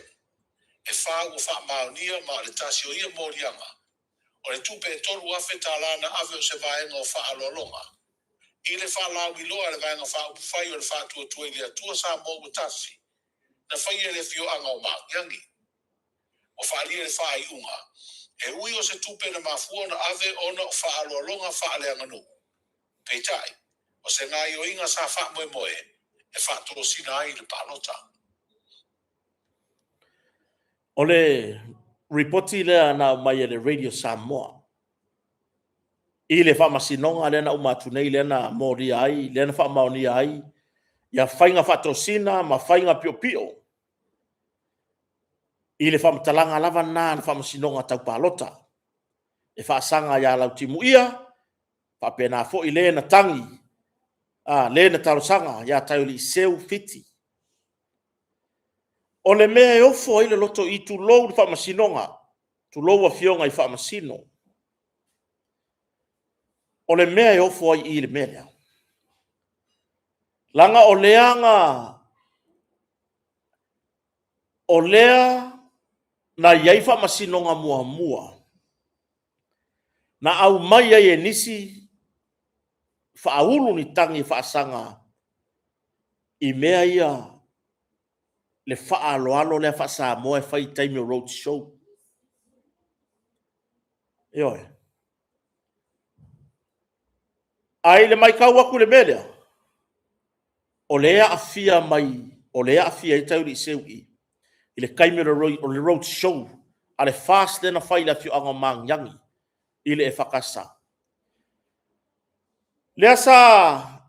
e fa ua faamaonia ma o le tasi o ia moliaga, o le tupe e 3000 tala na ave o se vaega o faaaloaloga i le faalauiloa a le Vaega Faaupufai o le Faatuatua i le Atua Samoa ua Tasi na faia i le afioaga o Magiagi. Ua faaalia le faaiuga E ui o se tupe na mafua ona ave ona o faaaloaloga faaleaganuu. Peitai, o se gaoioiga sa faamoemoe e faatosina ai le palota. O le ripoti lea na aumai e le Radio Samoa i le faamasinoga lea na uma atu nei, lea na molia ai, lea na faamaonia ai ia faiga faatosina ma faiga piopio i le faamatalaga lava lena a le faamasinoga tau palota e faasaga ia Lautimuia, faapena foi le na tagi, a, le na talosaga ia Taioliiseu Fiti. O le mea e ofo ai le loto i tulou le faamasinoga, tulou afioga i faamasino. O le mea e ofo ai i i le mea lea, leaga o lea na o lea na i ai faamasinoga muamua na aumai ai e nisi faaulu ni tagi e faasaga i mea ia le faaaloalo lea faa-Samoa e fai i taimi o road show. Ioe. Ae i le matau atu i le mea lea, o lea e aafia mai, o lea e aafia ai Tauiliiseu i i le taimi o le road show a le FAST lea na fai i le afioaga o Magiagi i le EFKS. Lea sa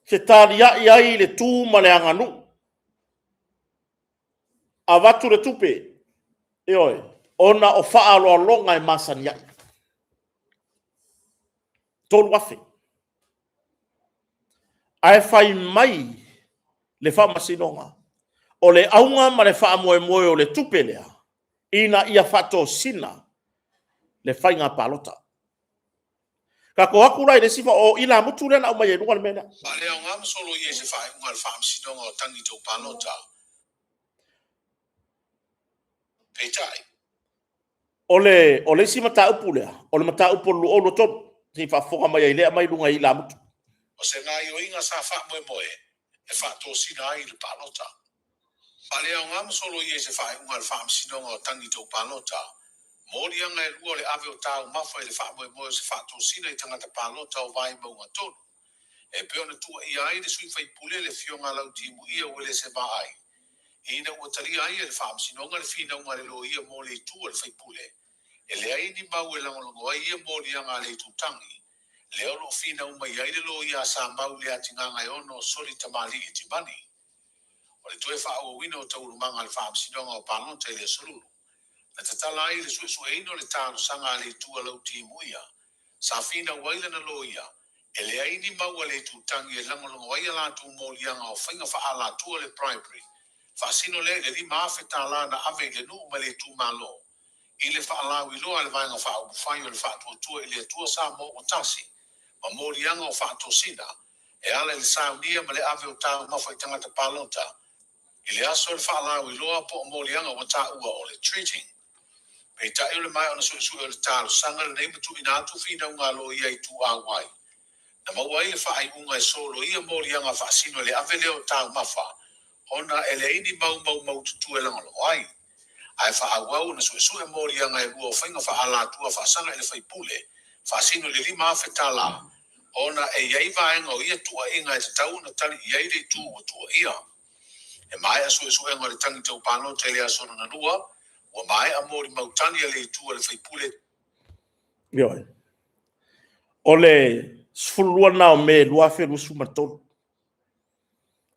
fetaliai ai le tu ma le aganuu, avatu le tupe, ioe, ona o faaaloaloga e masani ai. 3,000. Ae fai mai le faamasinoga, o le auga ma le faamoemoe o le tupe lea, ina ia faatosina le faiga palota. Tatou o atu la i le isi, o ilamutu lea na aumai ai i luga le mea lea. Faaleaoga ma soloia i se faaiuga a le Faamasinoga o Tagi Tau Palota. Peitai. O le isi mataupu lea, o le mataupu o le 2023, se i faafofoga mai ai lea mai luga i ilamutu. O se gaoioiga sa faamoemoe e faatosina ai le palota. Faaleaoga ma soloia i se faaiuga a le Faamasinoga o Tagi Tau Palota, moliaga e lua o le ave o taumafa i le faamoemoe o se faatosina i tagata palota o Vaimauga 3, e pei ona tuuaia ai le sui faipule le Afioga a Lautimuia Uelese Vaai, ina ua talia ai e le Faamasinoga le finauga a le loia mo le itu a le faipule, e leai ni mau e lagolago ai ia moliaga a le itutagi, lea o lo o finau mai ai le loia a Samau Leatigagaeono Soli Tamalii Timani. O le toe faaauauina o taualumaga a le Faamasinoga o Palota i le Aso Lulu, na tatala ai le suesueina o le talosaga a le itu a Lautimuia, sa finau ai lana loia, e leai ni mau a le itutagi e lagolago ai a latou moliaga o faiga faaalatua le bribery, faasino lea i le $5,000 na ave i le nuu ma le itumalo i le faalauiloa a le Vaega Faaupufai o le Faatuatua i le Atua Samoa Ua Tasi ma moliaga o faatosina e ala i le saunia ma le ave o taumafa i tagata palota i le aso o le faalauiloa po o moliaga ua taua o le treating. Peitai o le maea ona suesue o le talosaga lenei ma tuuina atu finauga a loia i ituauai na maua ai le faaiuga e soloia moliaga faasino i le ave lea o taumafa ona e leai ni mau maumaututu e lagolago ai. Ae faaauau ona suesue moliaga e lua o faiga faaalatua faasaga i le faipule faasino i le $5,000 ona e i ai vaega o ia tuuaiga e tatau ona tali i ai le itu ua tuuaia. E maea suesuega o le tagi tau palota i le aso lona lua, ua maea molimau tali a le itu a le faipule. Ioe. O le 12 lena o Me 2023,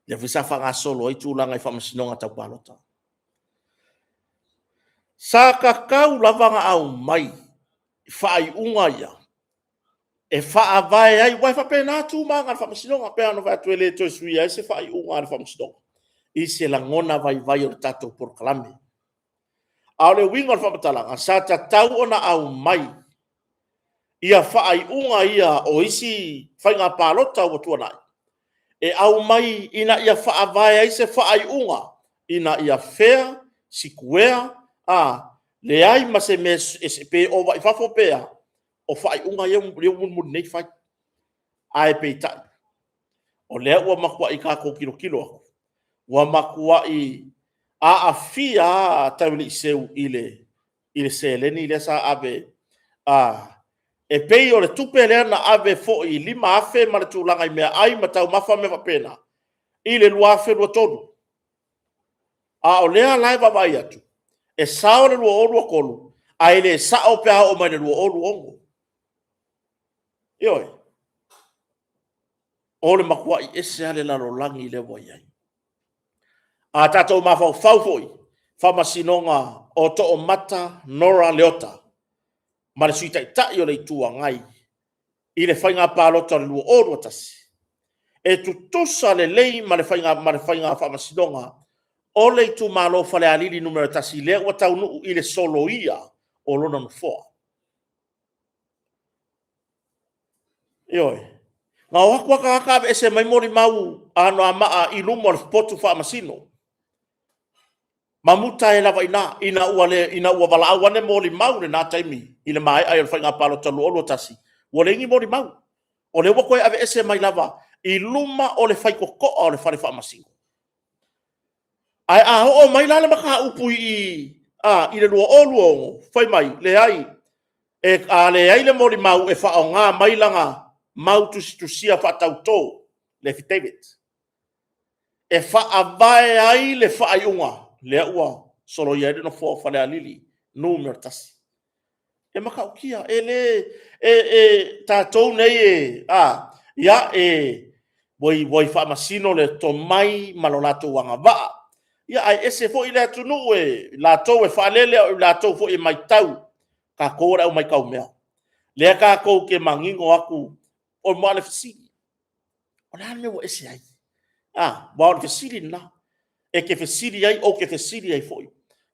lea foi sa faagasolo ai tulaga i faamasinoga tau palota. Sa tatau lava ona aumai faaiuga ia e faavae ai, aua e faapena tu ma aga a le faamasinoga, pei ona fai atu e le toe suia ai se faaiuga a le faamasinoga i se lagona vaivai o le tatou polokalame. A o le uiga o le faamatalaga, sa tatau ona aumai ia faaiuga ia o isi faiga palota ua tuanai, e aumai ina ia faavae ai se faaiuga ina ia fair, sikuea, a leai ma se mea pe ova i fafo pe a, o faaiuga ia ua mulimuli nei fai. Ae peitai, o lea ua matuai tatou tilotilo atu, ua matuai aafia lava Tauiliiseu i le i le seleni lea sa ave a e pei o le tupe lea na ave foi 5,000 ma le tulaga i meaai ma taumafa ma mea faapena i le 2023. A o lea la e vaavaai atu, e sao le 2023, ae le sao pe a oo mai i le 2026. Ioe. O le matuai ese lava le lalolagi lea ua i ai. A tatou mafaufau foi, faamasinoga o Toomata Nora Leota ma le Sui Taitai o le Itu Agai i le faiga palota o le 2021, e tutusa lelei ma le faiga faamasinoga o le itumalo o Falealili Nu.1 lea ua taunuu i le soloia o lona nofoa. Ioe. Na o atu lava tagata aveese mai molimau a Anoamaa i luma o le potu faamasino, ma muta ai lava i ina, ina ua valaau ane molimau i lena taimi i le maea ai o le faiga palota 2021, ua leai ni molimau. O lea ua toe aveese mai lava i luma o le faitotoa o le fale faamasino. Ae a oo mai la le mataupu i i i le 2026, fai mai, leai, a leai le molimau e faaaoga mai lana mau tusitusia faatauto, le affidavit, e faavae ai le faaiuga lea ua soloia ai le nofoa o Falealili Nu.1. E matautia, e le... e tatou nei e, ia, e ua i faamasino le tomai ma lo latou agavaa, ia ae ese foi le atunuu e latou e faalele a o latou foi e matau, tatou o le au matau mea. O lea tatou te manino atu, aua o le fesili, o le a le mea ua ese ai? Aua o le fesili lena, e te fesili ai, ou te fesili ai foi. O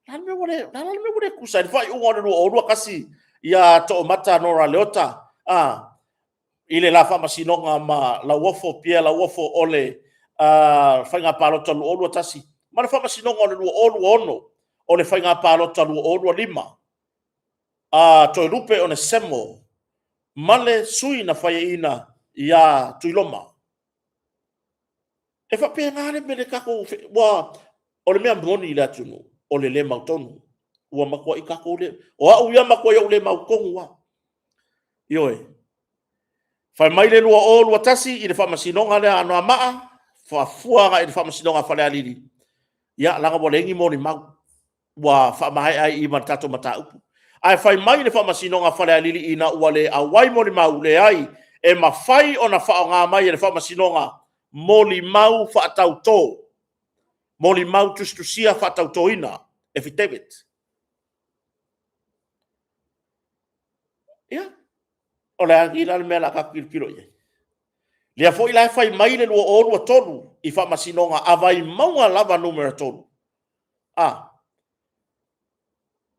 le a le mea ua le tutusa ai le faaiuga o le 2021 ia Toomata Nora Leota i le la faamasinoga ma Lauofo Pierre Lauofo o le faiga palota 2021 ma le faamasinoga o le 2026 o le faiga palota 2025 a Toelupe Onesemo ma le sui na faiaina ia Tuiloma. E faapena le mea le tatou... ua, o le mea moni i le atunuu, o le le mautonu. Ua matuai tatou le... o au ia, matuai ou le mautonu lava. Ioe. Fai mai le 2021 i le faamasinoga lea a Anoamaa, faafua agai i le faamasinoga a Falealili, ia leaga ua leai ni molimau, ua faamaea ai i i ma le tatou mataupu. Ae fai mai le faamasinoga a Falealili ina ua le auai molimau, leai, e mafai ona faaaoga mai e le faamasinoga molimau faatauto, molimau tusitusia faatautoina, affidavit. Ia, o le a la le mea o le a tatou tilotilo i ai? Lea foi la e fai mai le 2023 i faamasinoga a Vaimauga lava Nu.3, a,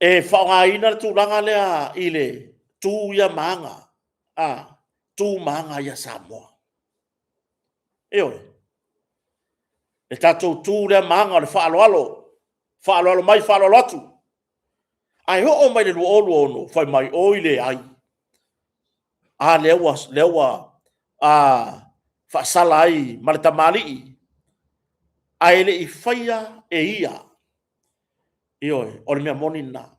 e faaaogaina le tulaga lea i le tu ia ma aga, a, tu ma aga ia Samoa. Ioe. Le tatou tu lea ma aga o le faaaloalo, faaaloalo mai faaaloalo atu. Ae oo mai le 2026, fai mai, oi leai. A lea ua, lea ua a, faasala ai ma le tamalii, ae le i faia e ia. Ioe, o le mea moni lena.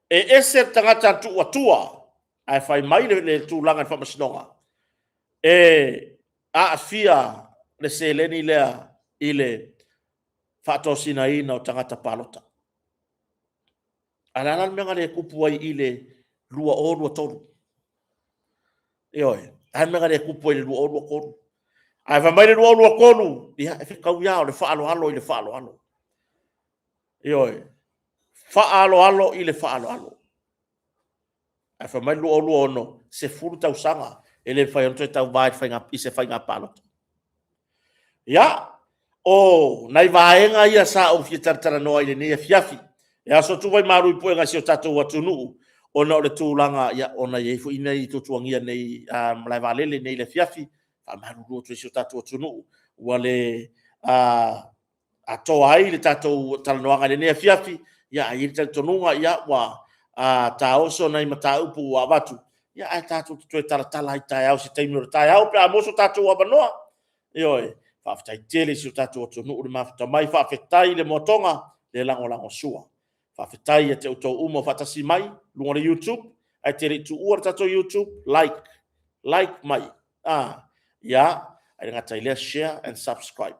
E ese le tagata tuuatua, ae fai mai le tulaga i le faamasinoga, e aafia le seleni lea i le faatosinaina o tagata palota. Ae o le a la le mea na le tupu ai i le 2023? Ioe, a le mea na le tupu ai i le 2023? Ae fai mai le 2023, ia e fetaui lava, o le faaaloalo i le faaaloalo. Ioe, faaaloalo i le faaaloalo. Ae fai mai le 2026, 10 tausaga e le mafai ona toe tauva i se faiga palota. Ia, o nai vaega ia sa ou fia talatalanoa i lenei afiafi. E aso atu vai malu i puega i si o tatou atunuu, ona o le tulaga, ia, ona e i ai foi nai tuatuagia nei a malaevaalele nei i le afiafi, faamalulu atu i si o tatou atunuu, ua le atoa ai le tatou talanoaga i lenei afiafi. Ia, ae i ai le talitonuga, ia, ua taoso nai mataupu ua avatu, ia ae tatou te toe talatala ai taeao i se taimi o le taeao pe a maua so tatou avanoa. Ioe, faafetai tele i si o tatou atunuu le mafuta mai, faafetai i le moatoga, le lagolagosua. Faafetai ia te outou uma o faatasi mai luga o le YouTube, ae te le i tuua le tatou YouTube, like, like mai. Ah, ia, ae le gata i lea, share and subscribe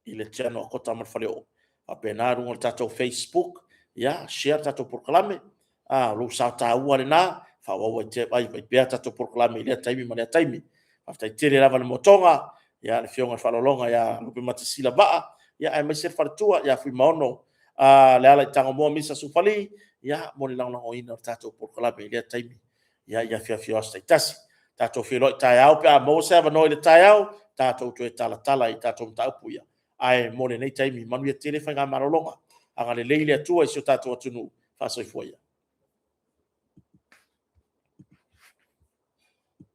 i le channel a Kota ma le Faleoo. Faapena luga o le tatou Facebook, ia, share le tatou polokalame. Ah, o lou sao taua lena, faaauau ai te ai vai pea tatou polokalame i lea taimi ma lea taimi. Faafetai tele lava le motoga, ia le afioga i le Faalologa ia Lupematasila Vaa, ia aemaise le faletua ia Fuimaono a Leala i Tagomoa Misa Sufali, ia mo le lagolagoina o le tatou polokalame i lea taimi, ia i afiafi o aso taitasi. Tatou feiloai taeao pe a maua se avanoa i le taeao, tatou toe talatala i tatou mataupu ia. Ae mo lenei taimi, manuia tele faigamalologa. Agalelei le Atua i si o tatou atunuu. Faasoifua ia.